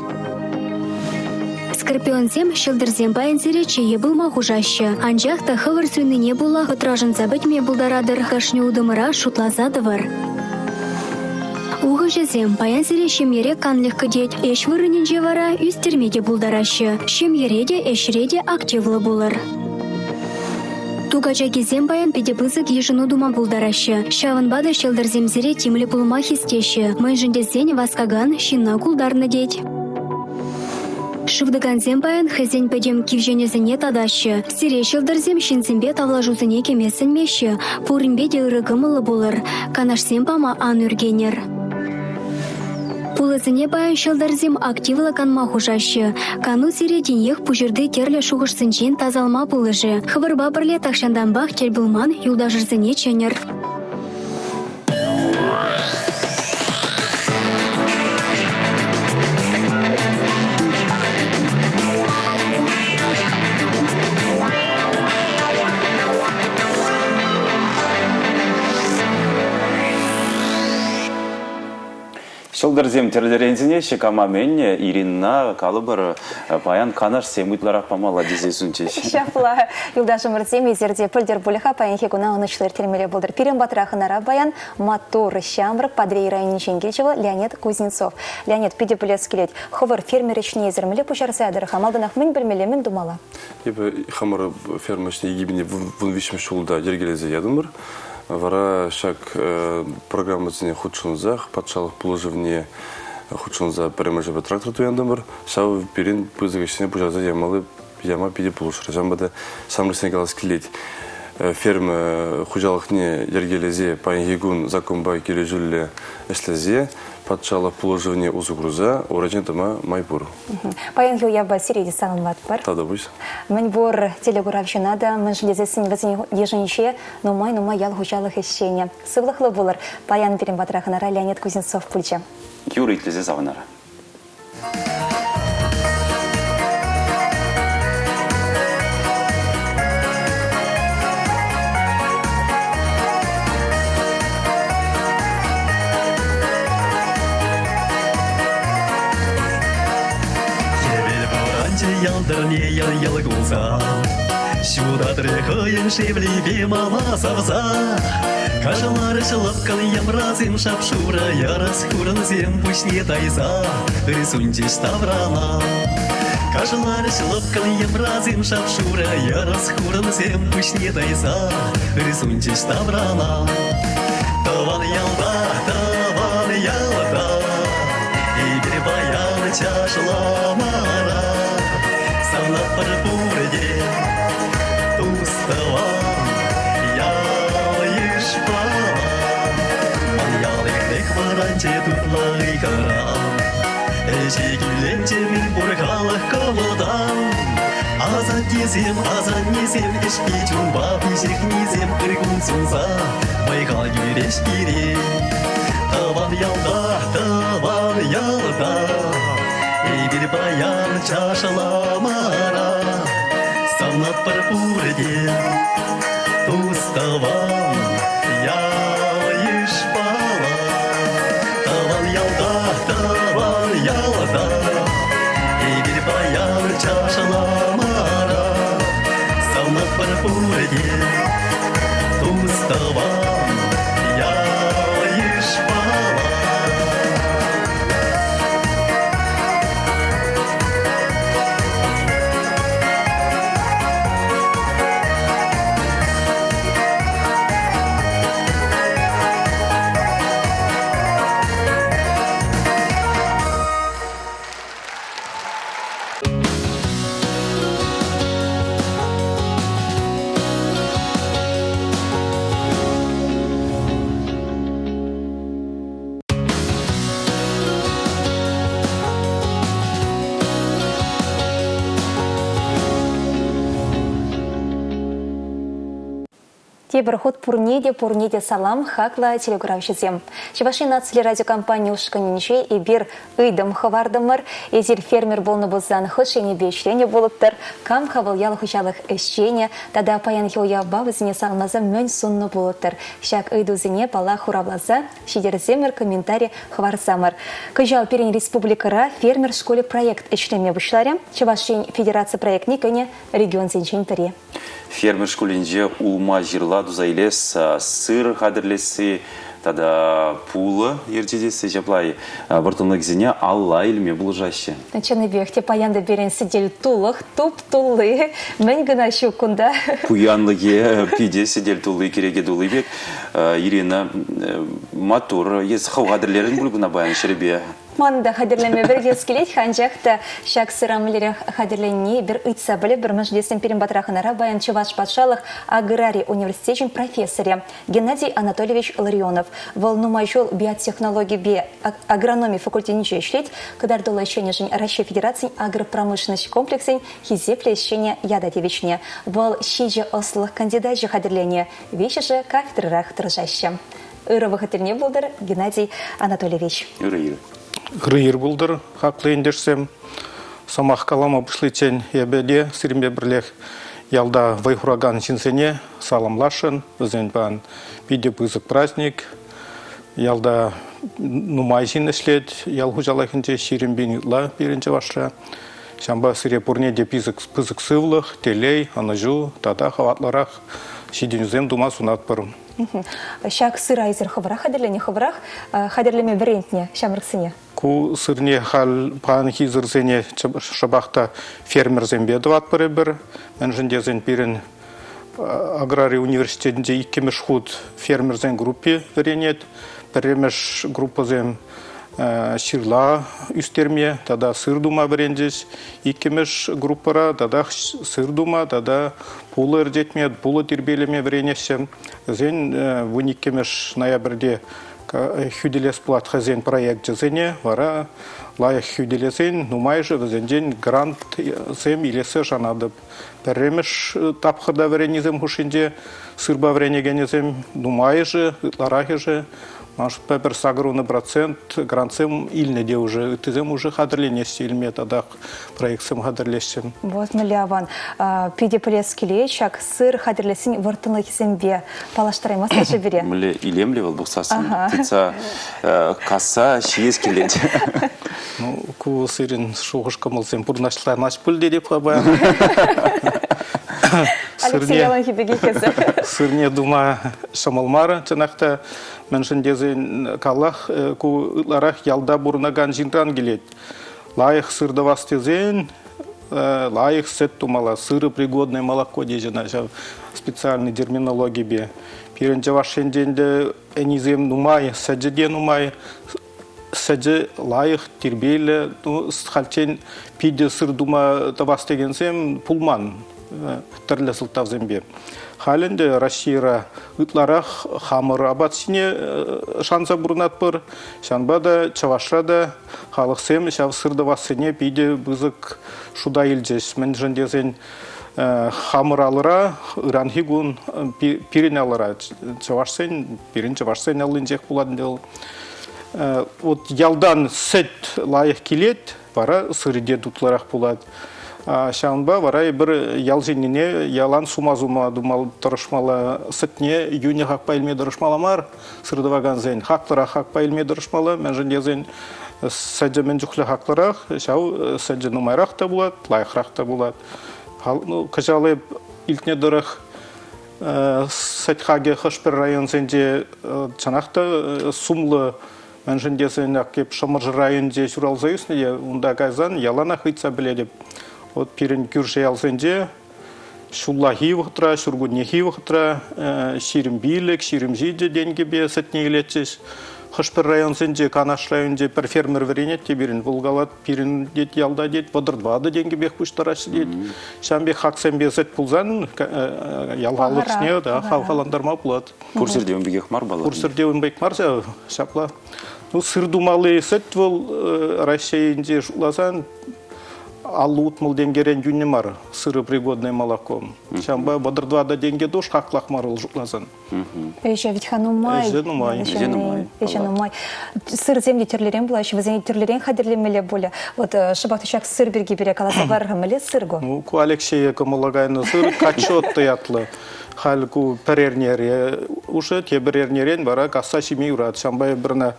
Скорпионсем ҫӑлтӑрсем паян сире чее пулма хушаҫҫӗ. Анчах та хӑвӑр суйнине пула хӑтрашӑнса пӗтме пултаратӑр. Кашни утӑмӑра шутласа тӑвӑр. Ухӑҫӑсем паян сире ҫемьере канлӗх кӗтет. Ӗҫ вырӑнӗнче вара ӳстерме те пултараҫҫӗ. Ҫемьере те, ӗҫре те активлӑ пулӑр. Ту качакисем паян питӗ пысӑк йышӑну тума пултараҫҫӗ. Ҫавӑнпа та ҫӑлтӑрсем сире тимлӗ пулма хистеҫҫӗ. Мӗншӗн тесен васкакан ҫынна култарнӑ тет. Шывтӑкансем паян хӑйсен пӗтӗм кивҫенӗсене татаҫҫӗ. Сире ҫӑлтӑрсем ҫынсемпе тавлашусене кӗме сӗнмеҫҫӗ. Пуринпе те ырӑ кӑмӑллӑ пулӑр. Канашсем пама ан ӳркенӗр. Пулӑсене паян ҫӑлтӑрсем активлӑ канма хушаҫҫӗ. Кану сире тинех пуҫӑрти тӗрлӗ шухӑшсенчен тасалма пулӑшӗ. Хӑвӑрпа пӗрле тахҫантанпах тӗл пулман юлташӑрсене чӗнӗр. Ҫӑлтӑрсем тӗрлӗрен сӗнеҫҫӗ, кама мӗн, Иринӑна, калӑпӑр, паян канашсем ытларах памалла тесе сунчӗҫ. Ҫапла, юлташӑмӑрсем, эсир те пӗлтӗр пулӗ-ха паянхи куна ӑнӑҫлӑ ирттермелле пултӑр. Пирӗн патра хӑнара паян маттур ҫамрӑк Патӑрьел районӗнчен килчӗ вӑл Леонид Кузнецов. Леонид, питӗ пӗлес килет, хӑвӑр фермер ӗҫне эсир мӗнле пуҫарса ятӑр-ха? Малтанах мӗн пӗлмелле, мӗн тумалла? Эпӗ хамӑр ферма ӗҫне 2013 ҫулта йӗркелесе ятӑмӑр. Вара ҫак программӑсене хутшӑнсах патшалӑх пулӑшӑвне хутшӑнса пӗрремӗш трактор туянтӑмӑр. Ҫав пирӗн пысӑк ӗҫсене пуҫарса ямалли яма питӗ пулӑшрӗ. Ҫавӑнпа та ҫамрӑксене калас килет. Ферма хуҫалӑхне йӗркелесе паянхи кун законпа килӗшӳллӗ ӗҫлесе патшалӑх пулӑшӑвне усӑ курса ура ҫине тӑма май пур. Паянхи уявпа сире те саламлатпӑр. Тата пуҫ. Мӗн пур телекуравҫӑна та, мӗншӗн тесессӗн вӗсен йышӗнче нумай-нумай ял хуҫалӑх ӗҫченӗ. Сывлӑхлӑ пулӑр. Паян пирӗн патра хӑнара Леонид Кузнецов пулчӗ. Юрӑ итлесе савӑнар. ҫӑлтӑрне йӑл-йӑл кулса. Ҫутатрӗ хӑйӗн шевлипе мана савса. Кашаларӗҫ лӑпкӑн йӑмрасем шап-шурӑ, ярас хурӑнсем пуҫне тайса ырсунчӗҫ таврана. Кашаларӗҫ лӑпкӑн йӑмрасем шап-шурӑ, ярас хурӑнсем пуҫне тайса ырсунчӗҫ таврана. Тӑван ялта, тӑван ялта эпир паян чашламара савнатпӑр пурте тус-тӑван ял-йышпала. Ман ял иртех варанчӗ тутлӑ ыйхӑран. Ӗҫе кӳленчӗ мӗн пур халӑх кӑмӑлтан. Асаттесем, асаннесем ӗҫпе чунпа пиҫӗхнисем ыр кун сунса вӑй-хал кӳреҫ пире. Тӑван ялта, тӑван ялта эпир паян чашламара савнатпӑр пурте тус-тӑван ял-йышпала. Тӑван ялта, тӑван ялта эпир паян чашламара савнатпӑр пурте тус-тӑван ял-йышпала. Тепӗр хут пурне те, пурне те салам, хаклӑ телекуравҫӑсем. Чӑваш Ен наци радиокомпани ушкӑнӗнче эпир ыйтӑм хӑвартӑмӑр. Эсир фермер пулнӑ пулсан хӑш енӗпе ӗҫленӗ пулӑттӑр, кам-ха вӑл ял хуҫалӑх ӗҫченӗ тата паянхи уявпа вӗсене саламласа мӗн суннӑ пулӑттӑр? Ҫак ыйтусене, паллах, хуравласа ҫитерсемӗр, комментари хӑварсамӑр. Кӑҫал пирӗн республикӑра Фермер шкулӗ проект ӗҫлеме пуҫларӗ. Чӑваш Ен федераци проектне кӗнӗ регионсенчен пӗри. Фермер шкулӗнче улма-ҫырла туса илес, сыр хатӗрлесси тата пулӑ ӗрчетесси ҫапла вӑрттӑнлӑхӗсене алла илме пулӑшаҫҫӗ. Чӑннипех те паян та пирӗн сӗтел тулӑх, туп-тулли. Мӗн кӑна ҫук кунта. Пуянлӑхӗ питӗ сӗтел тулли, кӗреке тулли пек. Ирина, маттур. Эс хӑв хатӗрлерӗн пуль куна паян ҫӗрӗпе. Ман та хатӗрлеме вӗрентес килет-ха, анчах та ҫак сыра мӗнлерех хатӗрленни эпир ыйтса пӗлӗпӗр. Мӗншӗн тесен пирӗн патра хӑнара паян Чӑваш патшалӑх аграри университечӗн профессорӗ Геннадий Анатольевич Ларионов. Вӑл нумай ҫул биотехнологипе агрономи факультетӗнче ӗҫлет, кӑтартуллӑ ӗҫченӗшӗн Раҫҫей Федерацийӗн агропромышленность комплексӗн хисеплӗ ӗҫченӗ ята тивӗҫнӗ. Вӑл ҫичӗ ӑслӑлӑх кандидачӗ хатӗрленӗ, виҫҫӗшӗ кафедрӑрах тӑрӑшаҫҫӗ. Ырӑ вӑхӑт тӗлне пултӑр, Геннадий Анатольевич. Ырӑ ир. Ырӑ ир пултӑр, хаклӑ ентешсем. Сӑмах калама пуҫличчен эпӗ те сирӗнпе пӗрлех ялта вӑй хуракан ҫынсене саламласшӑн. Вӗсен паян питӗ пысӑк праздник. Ялта нумай ҫын ӗҫлет. Ял хуҫалӑхӗнче 20 пин ытла пирӗн Чӑвашра. Ҫавӑнпа сире пурне те пысӑк, пысӑк сывлӑх, телей, ӑнӑҫу тата хӑватлӑрах ҫитӗнӳсем тума сунатпӑр. Ҫак сыра эсир хӑвӑрах хатӗрленӗ, хӑвӑрах хатӗрлеме вӗрентнӗ ҫамрӑксене? Ку сырне халь паянхи сырсене шӑпах та фермерсемпе тӑватпӑр эпир. Мӗншӗн тесен пирӗн аграри университетӗнче иккӗмӗш хут фермерсен группи вӗренет. Пӗрремӗш группӑсем ҫырла ӳстерме тата сыр тума вӗренчӗҫ. Иккӗмӗш группӑра татах сыр тума тата пулӑ ӗрчетме, пулӑ тирпейлеме вӗренеҫҫӗ. Вӗсен 12-мӗш ноябрьте хӳтӗлес пулать хӑйсен проекчӗсене. Вара лайӑх хӳтӗлесен нумайӑшӗ вӗсенчен грантсем илессе шанатӑп. Пӗрремӗш тапхӑрта вӗреннисем хушшинче сырпа вӗренекенӗсем нумайӑшӗ, ытларахӑшӗ, ман шутпа, пӗр 80% грантсем илнӗ те уже, ыттисем уже хатӗрленеҫҫӗ илме татах проектсем хатӗрлеҫҫӗ. Вот мӗнле аван. Питӗ пӗлес килет ҫак сыр хатӗрлессин вӑрттӑнлӑхӗсемпе паллаштараймастӑр-ши пире? Мӗнле илемлӗ вӑл пӑхсассӑн тытса касса ҫиес килет. Ну, ку сирӗн шухӑш-кӑмӑлсем пурнӑҫланас пуль тетӗп-ха паян. Алексей яланхи пекех эсӗ. Сырне тума ҫӑмӑл мар, чӑнах та. Мӗншӗн тесен, каллах, ку ытларах ялта пурӑнакан ҫынран килет. Лайӑх сыр тӑвас тесен, лайӑх сӗт тумалла, сыропригодное молоко теҫҫӗ ӑна ҫав специальный терминологипе. Пирӗн Чӑваш Енте ӗнтӗ ӗнисем нумай, сӗчӗ те нумай, сӗчӗ лайӑх, тирпейлӗ. Ну, хальччен питӗ сыр тума тӑвас текенсем пулман тӗрлӗ сӑлтавсемпе. Халь ӗнтӗ Российӑра ытларах хамӑр апат ҫине шанса пурӑнатпӑр. Ҫавӑнпа та Чӑвашра та халӑхсем ҫав сыр тӑвассине питӗ пысӑк шута илчӗҫ. Мӗншӗн тесен хамӑр алӑра ыранхи кун пирӗн алӑра чӑвашсен, пирӗн чӑвашсен аллинчех пулать ӗнтӗ вӑл. Вот ялтан сӗт лайӑх килет, вара сырӗ те тутлӑрах пулать. Ҫавӑнпа вара эпир ял ҫыннине ялан сума-сума тума тӑрӑшмалла, сӗтне йӳнӗ хакпа илме тӑрӑшмалла мар, сыр тӑвакансен хаклӑрах хакпа илме тӑрӑшмалла, мӗншӗн тесен сӗчӗ мӗн чухлӗ хаклӑрах, ҫав сӗчӗ нумайрах та пулать, лайӑхрах та пулать. Ну, кӑҫал эп илтнӗ тӑрӑх сӗт хакӗ хӑш-пӗр районсенче чӑнах та сумлӑ. Мӗншӗн тесен ак эп Шӑмӑршӑ районӗнче ҫуралса ӳснӗ те унта кайсан яланах ыйтса пӗлетӗп. Вот пирӗн кӳршӗ ялсенче ҫуллахи вӑхӑтра, ҫуркуннехи вӑхӑтра 25, 27 тенкӗпе сӗтне илетчӗҫ. Хӑш-пӗр районсенче, Канаш районӗнче пӗр фермер вӗренет те пирӗн, вӑл калать, пирӗн тет ялта тет 34 тенкӗпех пуҫтараҫҫӗ тет. Ҫавӑн пек хаксемпе сӗт пулсан ял халӑхне да, хавхалантарма пулать. Пур ҫӗрте ун пекех мар паллах. Пур ҫӗрте ун пек мар ҫав, ҫапла. Ну, сыр тумалли сӗт вӑл Раҫҫейӗнче шутласан 50-60 тенкӗрен йӳнӗ мар сыропригодное молоко. Ҫавӑнпа 34 тенкӗ туш хаклах мар вӑл шутласан. Ӗҫӗ вӗт-ха нумай. Ӗҫӗ нумай. Ӗҫӗ нумай. Ӗҫӗ нумай. Сырсем те тӗрлӗрен пулаҫҫӗ, вӗсене тӗрлӗрен хатӗрлемелле пулӗ. Вот шӑпах та ҫак сыр пирки пире каласа парӑр-ха, мӗнле сыр ку? Ну, ку Алексее кӑмӑла кайнӑ сыр качотто ятлӑ. Халь ку пӗр эрнере уже, тепӗр эрнерен вара касса ҫиме юрать. Ҫавӑнпа эпир ӑна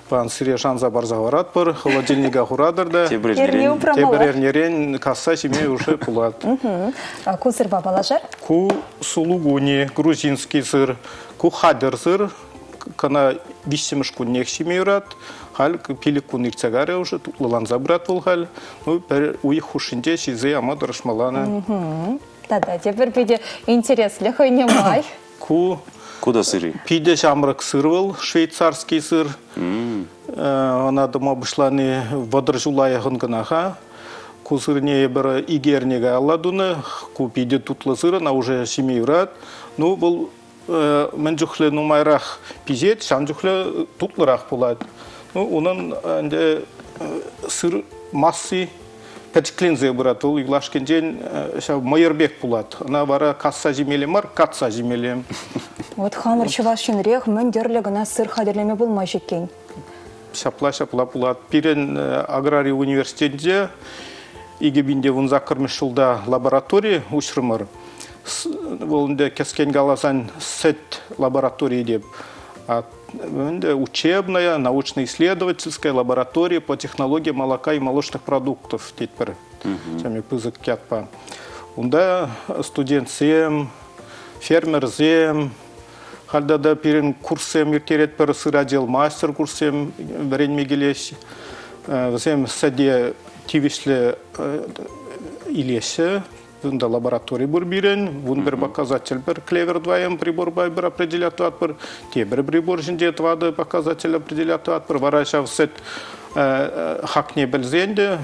пан сире шанса парса хӑваратпӑр, холодильника хуратӑр та. Тепӗр эрнерен. Тепӗр эрнерен касса ҫиме уже пулать. Ку сырпа паллашар? Ку сулугуни, грузинский сыр, ку хатӗр сыр. Кӑна виҫҫӗмӗш куннех ҫиме юрать. Халь пилӗк кун иртсе карӗ уже, тутлӑланса пырать вӑл халь. Ну, пӗр уйӑх хушшинче ҫисе яма тӑрӑшмалла. Тата тепӗр питӗ интереслӗ хӑйне май. Ку Ку та сыры. Питӗ ҫамрӑк сыр вӑл, швейцарский сыр. Ӑна тума пуҫлани 30 ҫула яхӑн кӑна-ха. Ку сырне эпир икӗ эрне каялла тунӑ. Ку питӗ тутлӑ сыр, ӑна уже ҫиме юрать. Ну, вӑл мӗн чухлӗ нумайрах пиҫет, ҫавӑн чухлӗ тутлӑрах пулать. Ну, унӑн ӗнтӗ сыр масси пӗчӗкленсе пырать. Вӑл юлашкинчен ҫав мӑйӑр пек пулать. Ӑна вара касса ҫимелле мар, катса ҫимелле. Вот хамӑр Чӑваш Енрех мӗн тӗрлӗ кӑна сыр хатӗрлеме пулмасть иккен. Ҫапла-ҫапла пулать. Пирӗн аграри университетӗнче 2018 ҫулта лаборатори уҫрӑмӑр. Вӑл ӗнтӗ кӗскен каласан сӗт лабораторийӗ те. Ӗнтӗ учебная, научно-исследовательская лаборатория по технологии молока и молочных продуктов тетпӗр. Ҫавӑн пысӑк ятпа. Унта студентсем, фермерсем, Халь тата пирӗн курссем ирттеретпӗр, сыродел мастер курссем вӗренме килеҫҫӗ. Вӗсем сӗте тивӗҫлӗ илеҫҫӗ. Унта лаборатори пур пирӗн. 11 показатель пӗр клевер 2М приборпа пӗр определять тӑватпӑр. Тепӗр прибор ҫинче тӑватӑ показатель определять тӑватпӑр. Вара ҫав сӗт хакне пӗлсен те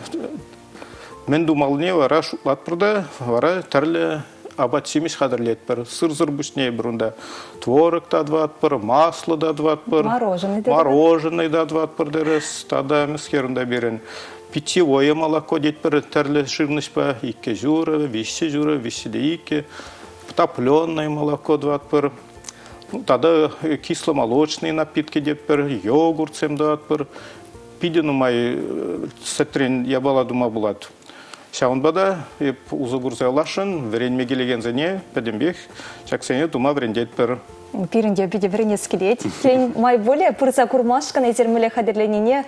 мӗн тумаллине вара шутлатпӑр та вара тӗрлӗ апат-ҫимӗҫ хатӗрлетпӗр. Сырсӑр пуҫне эпир унта творог та тӑватпӑр, масло та тӑватпӑр. Мороженое та Мороженое та тӑватпӑр тӗрӗс. Тата мӗскер унта пирӗн питьевое молоко тетпӗр тӗрлӗ жирноҫпа. Иккӗ ҫурӑ, виҫҫӗ ҫурӑ, виҫҫӗ те иккӗ. Топленое молоко тӑватпӑр. Ну, тата кисломолочные напитки тетпӗр, йогуртсем тӑватпӑр. Питӗ нумай сӗтрен япала тума пулать. Ҫавӑнпа та эп усӑ курса юласшӑн, вӗренме килекенсене пӗтӗмпех ҫаксене тума вӗрентетпӗр. Пирӗн те питӗ вӗренес килет. Тен, май пулӗ пырса курмашкӑн эсир мӗнле хатӗрленине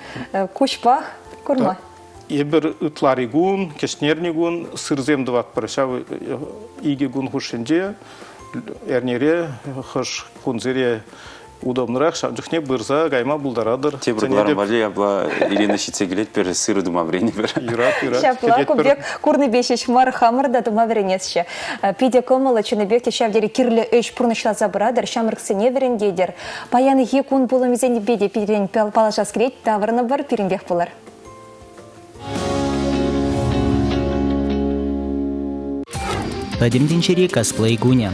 куҫпах. Курма. Эпир ытлари кун, кӗҫнерни кун сырсем тӑватпӑр. Ҫав икӗ кун хушшинче эрнере хӑш кунсере удобнӑрах ҫав чухне пырса кайма пултаратӑр. Тепӗр кӑларӑм валли апла Ирина ҫитсе килетпӗр, сыр тума вӗренӗпӗр. Юрать, юрать. Ҫапла, ку пек курнипе ҫеҫ мар, хамӑр та тума вӗренесчӗ. Питӗ кӑмӑллӑ, чӑннипех те ҫав тери кирлӗ ӗҫ пурнӑҫласа пыратӑр, ҫамрӑксене вӗрентетӗр. Паянхи кун пулӑмӗсемпе те пирӗн паллашас килет, таврӑнӑпӑр, пирӗнпех пулӑр. Пӗтӗм тӗнчери косплей кунӗ.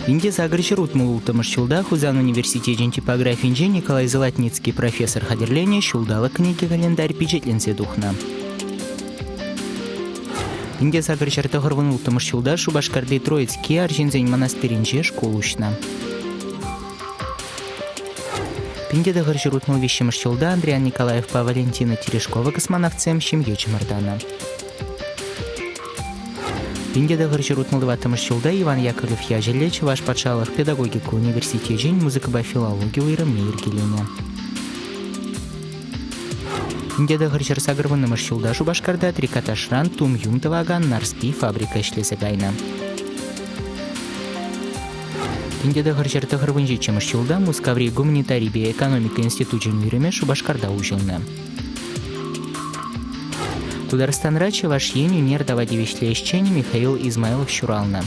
Инте 866 ҫулта Хусан университечӗн типографинче Николай Золотницкий профессор хатӗрленӗ ҫулталӑк кӗнеки календарь пичетленсе тухнӑ. Инте 896 ҫулта Шупашкарти Троицки арҫынсен монастырӗнче шкул уҫнӑ. 1963 ҫулта Андриян Николаевпа Валентина Терешкова космонавтсем ҫемье чӑмӑртанӑ. 1964 ҫулта Иван Яковлев ячӗллӗ Чӑваш патшалӑх педагогика университечӗн музыкӑпа филологи уйрӑмне йӗркеленӗ. 1980 ҫулта Шупашкарта трикотажран тум-юм тӑвакан Нарспи фабрика ӗҫлесе кайнӑ. 1997 ҫулта Мускаври гуманитарипе экономика институчӗн уйрӑмӗ Шупашкарта уҫӑлнӑ. Тутарстанра Чӑваш Ен ӳнер тава тивӗҫлӗ ӗҫченӗ Михаил Измайлов ҫуралнӑ.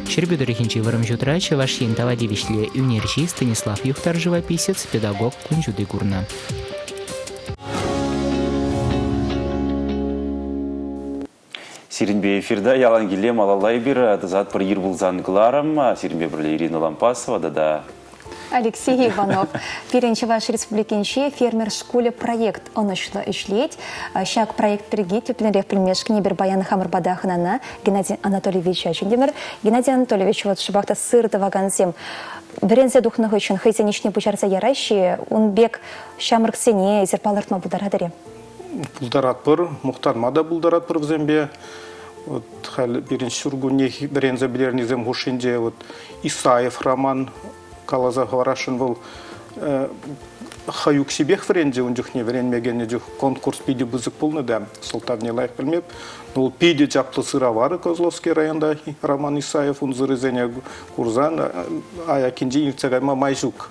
Ҫӗрпӳ тӑрӑхӗнчи Вӑрӑмҫутра Чӑваш Ен тава тивӗҫлӗ ӳнерҫи Станислав Юхтар живописец, педагог кун ҫути курнӑ. Сирӗнпе эфирта яланхилле малалла эпир тӑсатпӑр ир пулсан кӑларӑм. Сирӗнпе пӗрле Ирина Лампасова тата Алексей Иванов. Пирӗн Чӑваш Республикинче фермер шкулӗ проект ӑнӑҫлӑ ӗҫлет. Ҫак проект пирки тӗплӗнрех пӗлмешкӗн эпир паян хамӑр пата хӑнана Геннадий Анатольевича чӗнтӗмӗр. Геннадий Анатольевич, вот шӑпах та сыр тӑвакансем вӗренсе тухнӑ хыҫҫӑн хӑйсен ӗҫне пуҫарса яраҫҫӗ. Ун пек ҫамрӑксене эсир палӑртма пултаратӑр-и? Пултаратпӑр, мухтанма та пултаратпӑр вӗсемпе. Вот халь пирӗн ҫуркунне вӗренсе пӗтернисем хушшинче вот Исаев роман каласа хӑварасшӑн вӑл хӑй укҫипех вӗренчӗ ун чухне вӗренме кӗнӗ чух конкурс питӗ пысӑк пулнӑ та сӑлтавне лайӑх пӗлмеп. Ну, питӗ чаплӑ сыровар Козловский районта Роман Исаев ун сырӗсене курсан аяккинче иртсе кайма май ҫук.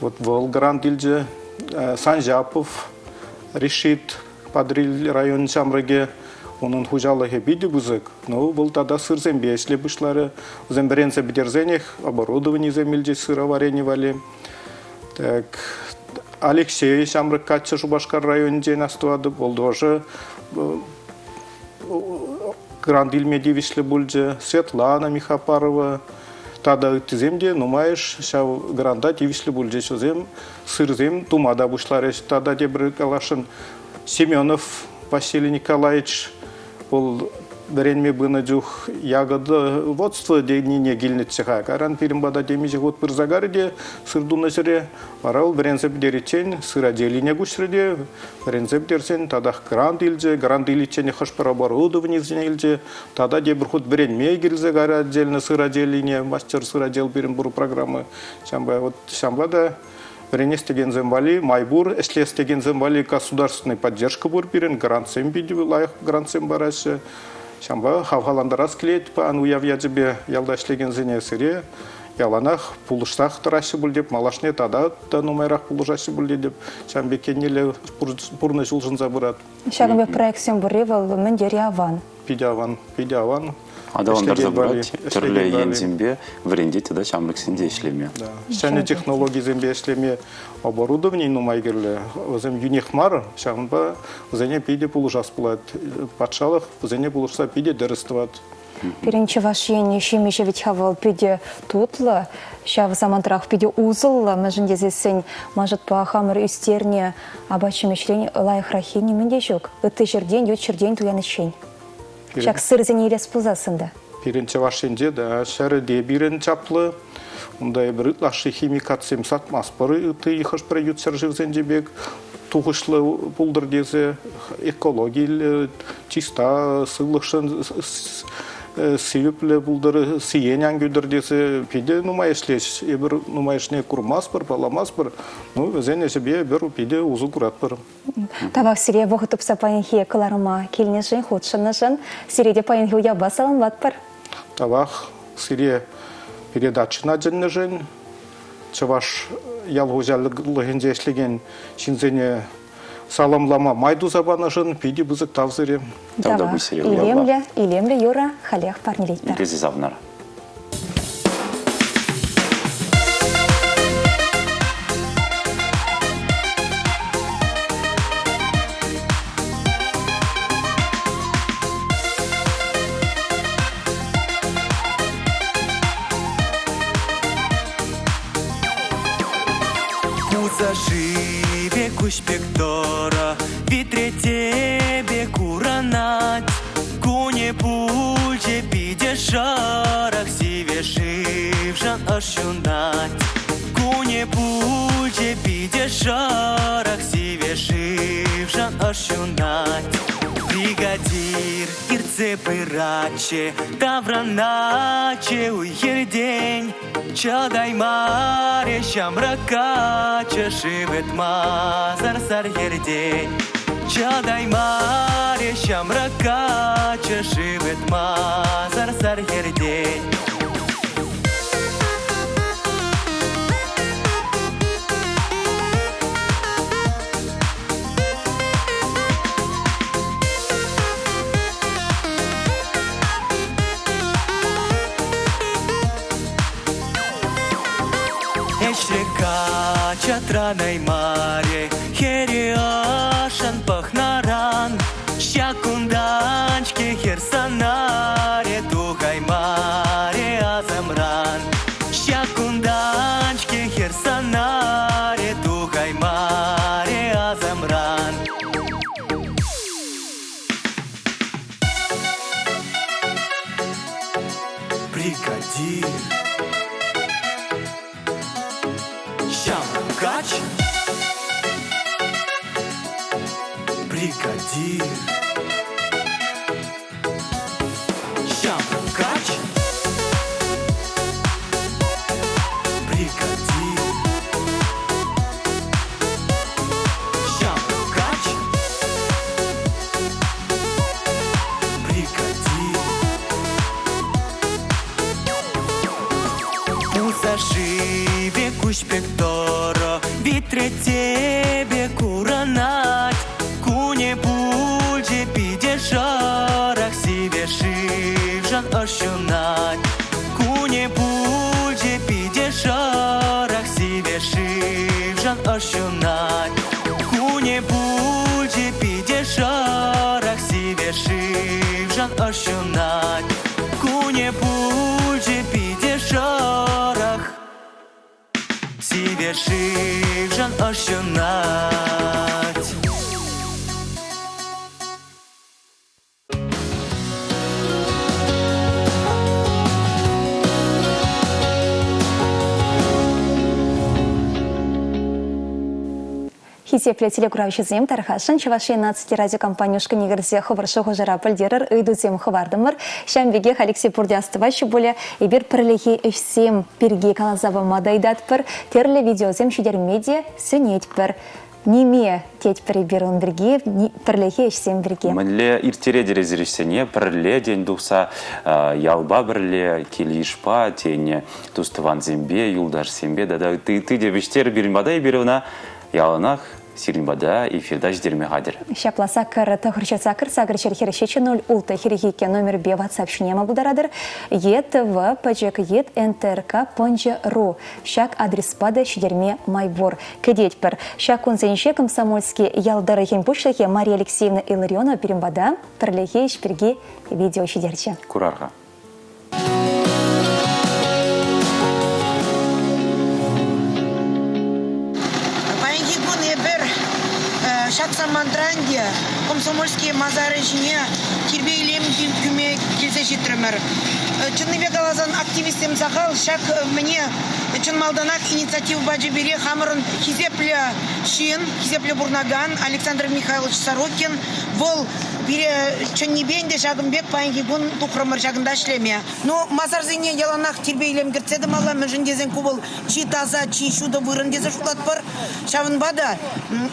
Вот вӑл грант илчӗ. Санжапов Решит Патӑрьел район ҫамрӑкӗ. Унӑн хуҫалӑхӗ питӗ пысӑк. Ну, вӑл тата сырсемпе ӗҫле пуҫларӗ. Вӗсем вӗренсе пӗтерсенех оборудованисем илчӗҫ сыроварени валли. Так, Алексей ҫамрӑк каччӑ Шупашкар районӗнчен астӑватӑп. Вӑл тоже грант илме тивӗҫлӗ пулчӗ. Светлана Михопарова тата ыттисем те нумайӑш ҫав гранта тивӗҫлӗ пулчӗҫ. Вӗсем сырсем тума та пуҫларӗҫ. Тата тепӗр каласшӑн, Семенов Василий Николаевич вӑл вӗренме пынӑ чух ягодоводство тенине килнӗччӗ-ха. Кайран пирӗн пата темиҫе хут пырса карӗ те сыр тунӑ ҫӗре. Вара вӑл вӗренсе пӗтериччен сыроделине куҫрӗ те вӗренсе пӗтерсен татах грант илчӗ. Грант иличчен хӑш-пӗр оборудованисене илчӗ. Тата тепӗр хут вӗренме килсе карӗ отдельно сыроделине. Мастер сыродел пирӗн пур программа. Ҫавӑнпа вот ҫавӑнпа та вӗренес текенсем валли май пур, ӗҫлес текенсем валли государственный поддержка пур пирӗн, грантсем питӗ лайӑх грантсем параҫҫӗ. Ҫавӑнпа хавхалантарас килет паян уяв ячӗпе ялта ӗҫлекенсене сире яланах пулӑшсах тӑраҫҫӗ пуль теп, малашне тата та нумайрах пулӑшаҫҫӗ пуль тетӗп. Ҫавӑн пек еннелле пурнӑҫ улшӑнса пырать. Ҫакӑн пек проектсем пурри вӑл мӗн тери аван. Питӗ аван, питӗ аван. Аталантарса пырать, тӗрлӗ енсемпе вӗрентет тата ҫамрӑксен те ӗҫлеме. Ҫӗнӗ технологисемпе ӗҫлеме оборудовани нумай кирлӗ. Вӗсем йӳнех мар, ҫавӑнпа вӗсене питӗ пулӑшас пулать. Патшалӑх вӗсене пулӑшса питӗ тӗрӗс тӑвать. Пирӗн Чӑваш Ен ҫимӗҫӗ вӗт-ха вӑл питӗ тутлӑ, ҫав самантрах питӗ усӑллӑ, мӗншӗн тесессӗн ман шутпа хамӑр ӳстернӗ апат-ҫимӗҫрен лайӑхраххи нимӗн те ҫук. Ытти ҫӗртен, ют ҫӗртен туяниччен. Ҫак сырсене илес пулсассӑн та. Пирӗн Чӑваш Енте та ҫӗрӗ те пирӗн чаплӑ. Унта эпир ытлашши химикатсем сатмастпӑр ытти хӑш-пӗр ют ҫӗршывсенчи пек тухӑҫлӑ пултӑр тесе экологиллӗ, чиста, сывлӑхшӑн. сивӗплӗ пултӑр, сиен ан кӳтӗр тесе питӗ нумай ӗҫлеҫ. Эпир нумайӑшне курмастпӑр, палламастпӑр. Ну, вӗсен ӗҫӗпе эпир питӗ усӑ куратпӑр. Тавах сире вӑхӑт тупса паянхи кӑларӑма килнӗшӗн, хутшӑннӑшӑн. Сире те паянхи уявпа саламлатпӑр. Тавах сире передачӑна чӗннӗшӗн, чӑваш ял хуҫалӑхӗнче ӗҫлекен ҫынсене саламлама май туса панӑшӑн питӗ пысӑк тав сире. Тавах. Илемлӗ, илемлӗ юрӑ халех парнелетпӗр. Итлесе савӑнар. Пулса шывӗ куҫ пек тӑрӑ, витре те курӑнать. Кунӗ пулчӗ питӗ шӑрӑх, сивӗ шывшӑн ӑш ҫунать. Кунӗ пулчӗ питӗ шӑрӑх, сивӗ шывшӑн ӑш ҫунать. Бригадир иртсе пыратчӗ, таврӑнатчӗ уй-хиртен. Чӑтаймарӗ ҫамрӑк каччӑ шыв ытмасӑр сар хӗртен. Чӑтаймарӗ ҫамрӑк каччӑ шыв ытмасӑр сар хӗртен. Ӗҫлӗ качча тӑранаймарӗ, хӗре ӑшшӑн пӑхнӑран. Ҫак кунтан-ҫке хӗр сӑнарӗ тухаймарӗ асӑмран. Ҫак кунтан-ҫке хӗр сӑнарӗ тухаймарӗ асӑмран. Бригадир Ҫамрӑк Бригадир Ҫамрӑк Бригадир Ҫамрӑк Пулса шывӗ куҫ пек тӑрӑ, витре те курӑнать. Кунӗ пулчӗ питӗ шӑрӑх, сивӗ шывшӑн ӑш ҫунать. Кунӗ пулчӗ питӗ шӑрӑх, сивӗ шывшӑн ӑш ҫунать. Кунӗ пулчӗ питӗ шӑрӑх, сивӗ шывшӑн ӑш ҫунать. Кунӗ пулчӗ питӗ шӑрӑх, сивӗ шывшӑн ӑш ҫунать. Хисеплӗ телекуравҫӑсем тархасшӑн Чӑваш Ен наци телерадиокомпани ушкӑнне кӗрсе хӑвӑр шухӑшӑра пӗлтерӗр, ыйтусем хӑвартӑмӑр. Ҫавӑн пекех Алексей пурте астӑваҫҫӗ пулӗ, эпир пӗрлехи ӗҫсем пирки каласа пама та ыйтатпӑр, тӗрлӗ видеосем ҫитерме те сӗнетпӗр. Ниме тетпӗр эпир ун пирки, пӗрлехи ӗҫсем пирки. Мӗнле ирттеретӗр эсир ӗҫсене? Пӗрле, тен, тухса ялпа пӗрле, кил-йышпа, тен, тус-тӑвансемпе, юлташсемпе тата ытти те вӗҫтер пирӗн пата эпир ӑна яланах сирӗн пата эфирта ҫитерме хатӗр. Ҫапла саккӑр тӑхӑрҫӑ саккӑр сакӑр ҫӗр хӗр ҫиччӗ ноль улттӑ хӗрӗх иккӗ номерпе WhatsApp ҫине яма пултаратӑр. Е ТВ пӗчӗк ет НТРК пӑнчӑ ру ҫак адреспа та ҫитерме май пур. Кӗтетпӗр. Ҫак кунсенче Комсомольски ял тӑрӑхӗн пуҫлӑхӗ Мария Алексеевна Илларионова пирӗн пата пӗрлехи ӗҫ пирки видео ҫитерчӗ. Курар-ха. Паянхи кун эпир ҫак самантра ӗнтӗ Комсомольски масарӗ ҫине тирпей-илем кӳме килсе ҫитрӗмӗр. Чӑннипе каласан, активистсем сахал. Ҫак мӗне чӑн малтанах инициатива пачӗ пире хамӑрӑн хисеплӗ ҫын, хисеплӗ пурӑнакан Александр Михайлович Сорокин. Вӑл. Пире чӗннипе ӗнтӗ ҫакӑн пек паянхи кун тухрӑмӑр ҫакӑнта ӗҫлеме. Ну, масарсене яланах тирпей-илем кӗртсе тӑмалла, мӗншӗн тесен ку вӑл чи таса, чи ҫутӑ вырӑн тесе шутлатпӑр. Ҫавӑнпа та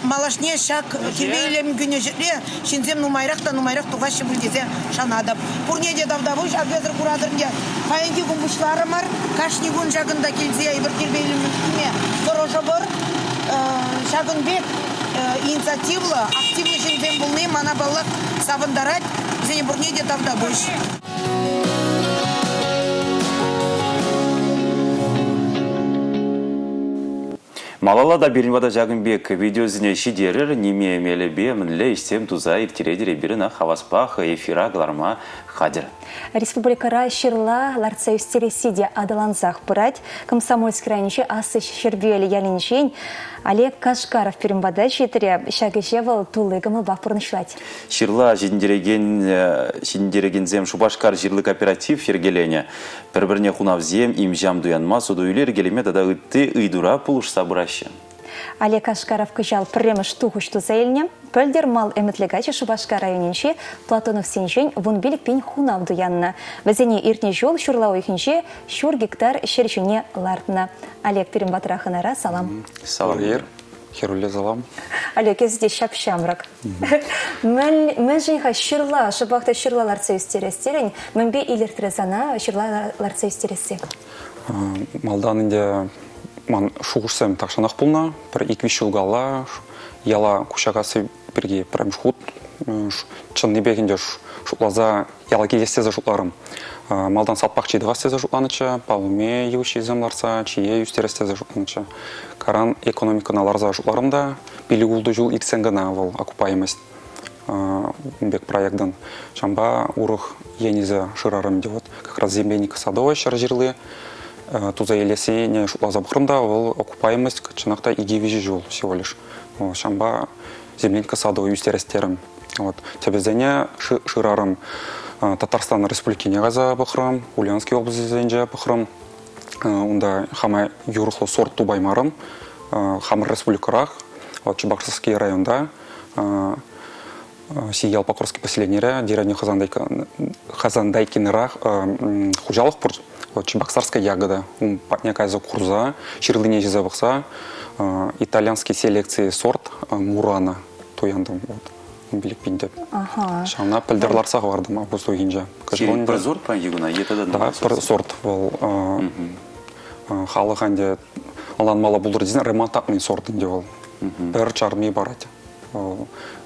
малашне ҫак тирпей-илем кӳнӗ ҫӗре ҫынсем нумайрах та нумайрах тухаҫҫӗ пуль тесе шанатӑп. Пурне те тавтапуҫ, акесӗр куратӑр ӗнтӗ. Паянхи кун пуҫларӑмӑр. Кашни кун ҫакӑнта килсе эпир тирпей-илем кӳме тӑрӑшӑпӑр. Ҫакӑн пек инициативлӑ, активлӑ ҫынсем пулни мана, паллах, савӑнтарать. Вӗсене пурне те тавтапуҫ. Малалла та пирӗн пата ҫакӑн пек видеосене ҫитерӗр, ниме мелӗпе мӗнле ӗҫсем туса ирттеретӗр эпир ӑна хаваспах эфира кӑларма хатӗр. Республикӑра ҫырла лартса ӳстересси те аталансах пырать. Комсомольски районӗнчи Аслӑ Ҫӗрпӳел ялӗнчен Олег Кашкаров пирӗн пата ҫитрӗ. Ҫак ӗҫе вӑл тулли кӑмӑлпах пурнӑҫлать. Ҫырла ҫитӗнтерекен ҫитӗнтерекенсем Шупашкар ҫырли кооператив йӗркеленӗ. Пӗр-пӗрне хунавсем, им-ҫам туянма, суту-илӳ йӗркелеме тата ытти ыйтура пулӑшса пыраҫҫӗ. Олег Кашкаров кӑҫал пӗрремӗш тухӑҫ туса илнӗ. Пӗлтӗр мал ӗмӗтлӗ каччӑ Шупашкар районӗнчи Платоновсенчен 15 пин хунав туяннӑ. Вӗсене иртнӗ ҫул ҫурла уйӑхӗнче ҫур гектар ҫӗр ҫине лартнӑ. Олег, пирӗн патра хӑнара салам. Салам. Хӗрӳлле салам. Олег, эсӗ те ҫап-ҫамрӑк. Мӗншӗн-ха ҫырла, шӑпах та ҫырла лартса ӳстерес терӗн? Мӗнпе илӗртрӗ сана ҫырла лартса ӳстересси? Малтан ӗнтӗ ман шухӑшсем тахҫанах пулнӑ. Пӗр ик-виҫ ҫул калла яла куҫакасси пирки пӗрремӗш хут чӑннипех ӗнтӗ шутласа яла килес тесе шутларӑм. Малтан сад пахчи тӑвас тесе шутланӑччӗ, палуме йывӑҫҫисем лартса чие ӳстерес тесе шутланӑччӗ. Каран экономикӑна ларса шутларӑм та пилӗк-ултӑ ҫул иртсен кӑна вӑл окупаемость ун пек проектӑн. Ҫавӑнпа урӑх енӗсӗ шырарӑм ӗнтӗ вот. Как раз земляника садовая ҫӗр ҫырли туса илессине шутласа пӑхрӑм та вӑл окупаемость чӑнах та икӗ-виҫӗ ҫул всего лишь. Ҫавӑнпа земляника садовая ӳстерес терӗм. Вот. Тӗпӗсене шырарӑм. Татарстан Республикине кайса пӑхрӑм, Ульяновски облаҫӗсенче пӑхрӑм. Унта хама юрӑхлӑ сорт тупаймарӑм. Хамӑр республикӑрах, вот Чебоксарский районта, Сиял Покровский поселенире, деревня Хазандайкинӑрах хуҫалӑх пур. Вот Чебоксарская ягода. Ун патне кайса курса, ҫырлине ҫисе пӑхса, итальянский селекции сорт Мурана туянтӑм. Вот. Пилӗк тӗп. Ҫавна пӗлтӗр лартса хӑвартӑм август уйӑхӗнче. Сирӗн пӗр сорт паянхи куна е тата Да, пӗр сорт вӑл халӑх ӗнтӗ ӑнланмалла пултӑр тесен ремонтантный сорт ӗнтӗ вӑл. Пӗр чарми парать.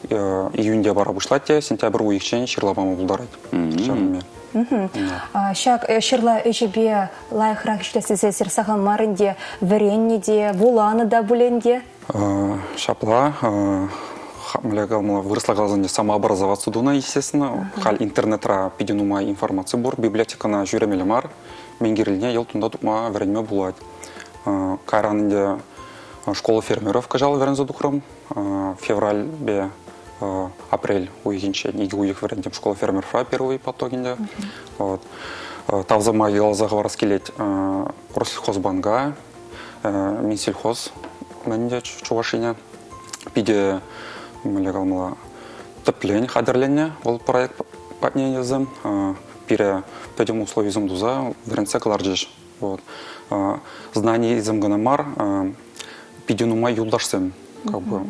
Июньте пара пуҫлать те сентябрь уйӑхчен ҫырла пама пултарать. Чарми. Ҫак ҫырла ӗҫӗпе лайӑхрах ӗҫлес тесе сир сахал мар ӗнтӗ вӗреннӗ те, вуланӑ та пуль ӗнтӗ. Ҫапла, мӗнле калама, вырӑсла каласан самообразоваться тунӑ, естественно. Халь интернетра питӗ нумай информаци пур, библиотекӑна ҫӳремелле мар, мӗн кирлине йӑлт унта тупма вӗренме пулать. Кайран ӗнтӗ школа фермеров кӑҫал вӗренсе тухрӑм. Февральпе апрель уйӑхӗнче икӗ уйӑх вӗрентӗм школа фермерра первый поток ӗнтӗ. Вот. Тавсӑма каласа хӑварас килет Россельхозбанка, Минсельхоз мӗнте Чувашине питӗ мӗнле каламалла тӗплӗн хатӗрленнӗ вӑл проект патне илсе пире пӗтӗм условисем туса вӗрентсе кӑларчӗҫ. Вот. Знанийӗсем кӑна мар, питӗ нумай юлташсем как бы.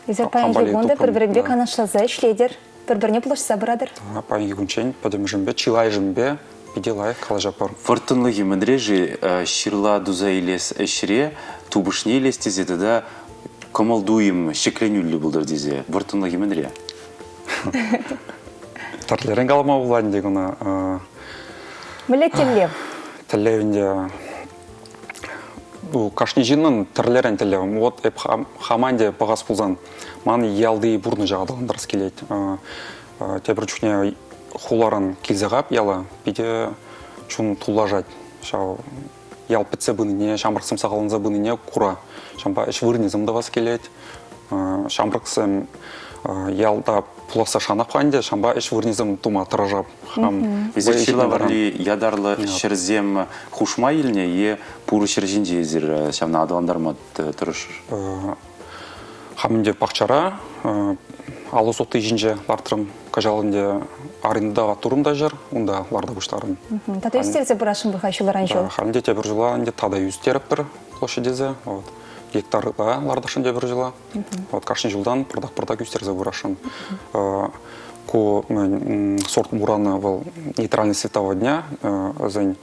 Эсир паянхи кун та пӗр-пӗринпе канашласа ӗҫлетӗр. Пӗр-пӗрне пулӑшса пыратӑр. Паянхи кунччен пӗтӗмӗшӗмпе, чылайӑшӗмпе питӗ лайӑх калаҫатпӑр. Вӑрттӑнлӑхӗ мӗнре-ши ҫырла туса илес ӗҫре тупӑшне илес тесе тата кӑмӑл-туйӑм ҫӗкленӳллӗ пултӑр тесе? Вӑрттӑнлӑхӗ мӗнре? Тӗрлӗрен калама пулать ӗнтӗ кӑна. Мӗнле тӗллев? Тӗллев ӗнтӗ кашни ҫыннӑн тӗрлӗрен тӗллев. Вот эп хама ӗнтӗ пӑхас пулсан ман ялти пурнӑҫа аталантарас килет. Тепӗр чухне хуларан килсе хап яла питӗ чун туллашать. Ҫав ял пӗтсе пынине, ҫамрӑксем сахалланса пынине кура. Ҫавӑнпа ӗҫ вырӑнӗсем тӑвас килет. Ҫамрӑксем ялта пуласса шанап-ха ӗнтӗ, ҫавӑнпа ӗҫ вырӑнӗсем тума тӑрӑшап. Хам Эсир ҫырла валли ятарлӑ ҫӗрсем хушма илнӗ е пур ҫӗр ҫинче эсир ҫавна аталантарма тӑрӑшӑр? Хам ӗнтӗ пахчара. Алӑ сотти ҫинче лартрӑм. Кӑҫал ӗнтӗ аренда турӑм та ҫӗр, унта ларта пуҫларӑм. Тата ӳстерсе пырасшӑн пуль-ха ҫулран ҫул. Халь ӗнтӗ тепӗр ҫула ӗнтӗ тата ӳстерӗпӗр площадьесе. Вот. Гектар ытла лартасшӑн тепӗр ҫула. Вот кашни ҫултан пӑртак-пӑртак ӳстерсе пырасшӑн. Ку сорт мурана вӑл нейтральный светового дня, вӗсен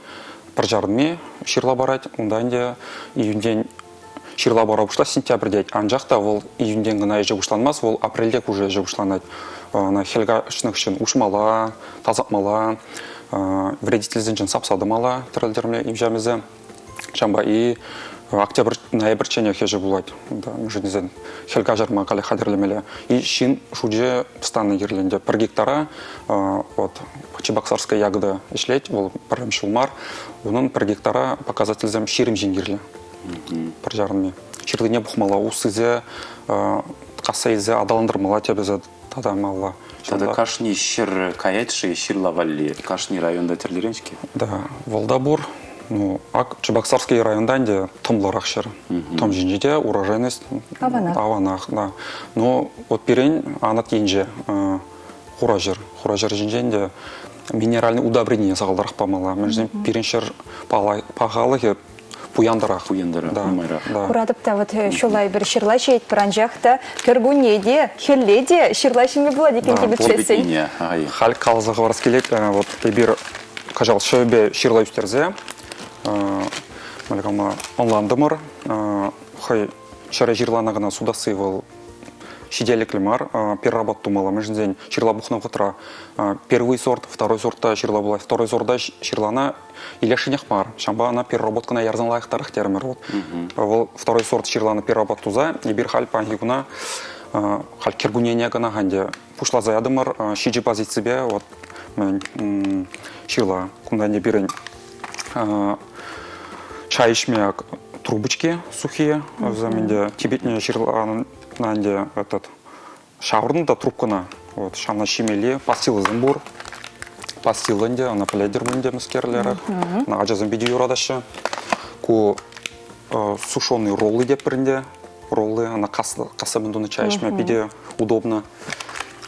пӗр чарӑнми ҫырла парать. Унта ӗнтӗ июньтен ҫырла пара пуҫлать сентябрьте. Анчах та вӑл июньтен кӑна ӗҫе пуҫланмасть, вӑл апрельте уже ӗҫе пуҫланать. Ӑна хӗл каҫнӑ хыҫҫӑн уҫмалла, тасатмалла, вредительсенчен сапса тӑмалла тӗрӗлтерме имҫамӗсем. Ҫавӑнпа и октябрь, ноябрьчченех ӗҫӗ пулать. Мӗншӗн тесен хӗл каҫарма каллех хатӗрлемелле. И ҫын шучӗ станнӑ кирлӗ ӗнтӗ. Пӗр гектара вот Чебоксарская ягода ӗҫлет, вӑл пӗрремӗш ҫул мар. Унӑн пӗр гектара показательсем 20 ҫын кирлӗ. Пӗр чарӑнми. Ҫырлине пухмалла, уссисе касса илсе аталантармалла тӗпӗсе тата малла. Тата кашни ҫӗр каять-ши ҫырла валли? Кашни районта тӗрлӗрен-ҫке. Да, вӑл та пур. Ну, ак Чебоксарский районта ӗнтӗ тӑмлӑрах ҫӗр. Тӑм ҫинче те урожайность аванах. Аванах, да. Но вот пирӗн анат енче хура ҫӗр. Хура ҫӗр ҫинче ӗнтӗ минеральный удобрение сахалтарах памалла. Мӗншӗн пирӗн ҫӗр пахалӑхӗ пуянтарах. Пуянтарах, да. нумайрах. Да. Куратӑп та вот ҫулла эпир ҫырла ҫиетпӗр, анчах та кӗркунне те, хӗлле те ҫырла ҫиме пулать иккен типӗтсессӗн. Халь каласа хӑварас килет, вот эпир кӑҫал ҫӑвӗпе ҫырла ӳстерсе мӗнле ӑнлантӑмӑр. Хӑй чӗрӗ ҫырлана кӑна сутасси вӑл ҫителӗклӗ мар, переработ тумалла. Мӗншӗн тесен ҫырла пухнӑ вӑхӑтра первый сорт, второй сортта ҫырла пулать, второй сорта ҫырлана илесшӗнех мар. Ҫавӑнпа ӑна переработкӑна ярсан лайӑхтарах терӗмӗр. Вот. Вӑл второй сорт ҫырлана переработ туса эпир халь паянхи куна халь кӗркуннене кӑна ӗнтӗ пуҫласа ятӑмӑр ҫичӗ позиципе вот мӗн ҫырла. Кунта ӗнтӗ пирӗн чай ӗҫме трубочки сухие, вӗсем ӗнтӗ типӗтнӗ ҫырлана ӗнтӗ этот ҫаврӑннӑ та трубкӑна. Вот ҫавна ҫимелли пастилӑсем пур. Пастила ӗнтӗ, ӑна пӗлетӗр ӗнтӗ мӗскерлерех. Ӑна ачасем питӗ юратаҫҫӗ. Ку сушеный роллы тетпӗр ӗнтӗ. Роллы, ӑна касса мӗн тунӑ чай ӗҫме питӗ удобно.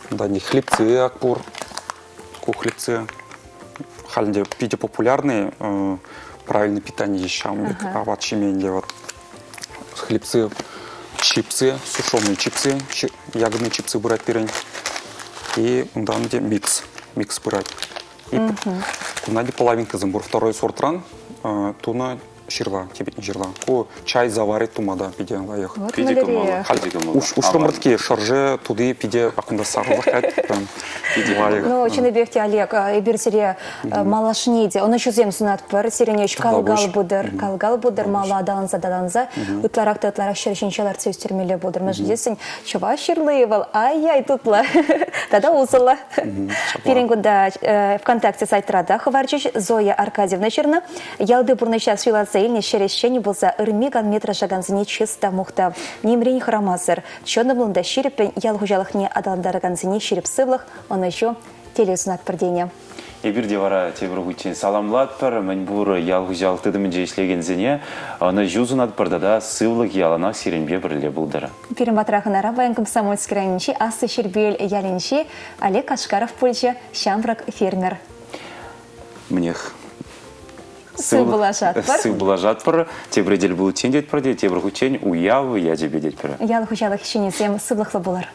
Унта ӗнтӗ хлебцы ак пур. Ку хлебцы халь ӗнтӗ питӗ популярный правильное питание ҫавӑн пек апат ҫиме ӗнтӗ вот хлебцы, чипсы, сушеные чипсы, ягодные чипсы пырать пирӗн. И унтан ӗнтӗ микс, микс пырать. И кунта ӗнтӗ половинкӑсем пур. Второй сортран тунӑ ҫырла, типӗтнӗ ҫырла. Ку чай заварить тума та питӗ лайӑх. Вот Питӗ кӑмӑллӑ. Халь Питӗ кӑмӑллӑ. Уҫрӑмӑртки шӑрши тути питӗ аккунта сарӑлах кать. Питӗ лайӑх. Ну, чӑннипех те, Олег, эпир сире малашне те ӑнӑҫусем сунатпӑр. Сирӗн ӗҫ кал-кал пытӑр, кал-кал пытӑр, мала аталанса аталанса ытларах та ытларах ҫӗр ҫинче лартса ӳстермелле пултӑр. Мӗншӗн тесен чӑваш ҫырлийӗ вӑл ай-яй тутлӑ тата усӑллӑ. Пирӗн кунта ВКонтакте сайтра та хӑварчӗҫ. Зоя Аркадьевна ҫырнӑ. Ялти пурнӑҫа суйласа илнӗ ҫӗр ӗҫченӗ пулса ырми-канми тӑрӑшакансене чыс та мухтав. Нимрен хӑрамасӑр, чӑнӑмлӑн та ҫирӗппӗн ял хуҫалӑхне аталантаракансене ҫирӗп сывлӑх, ӑнӑҫу, телей сунатпӑр тенӗ. Эпир те вара тепӗр хутчен саламлатпӑр, мӗнпур ял хуҫалӑх тытӑмӗнче ӗҫлекенсене ӑнӑҫу сунатпӑр тата сывлӑх яланах сирӗнпе пӗрле пултӑр. Пирӗн патра хӑнара паян Комсомольски районӗнчи Аслӑ Ҫӗрпӳел ялӗнчи Олег Кашкаров пулчӗ, ҫамрӑк фермер. Мӗнех. Сывпуллашатпӑр. Сывпуллашатпӑр. Тепре тӗл пуличчен тетпӗр те, тепӗр хутчен уяв ячӗпе тетпӗр. Ял хуҫалӑх ӗҫченӗсем сывлӑхлӑ пулӑр.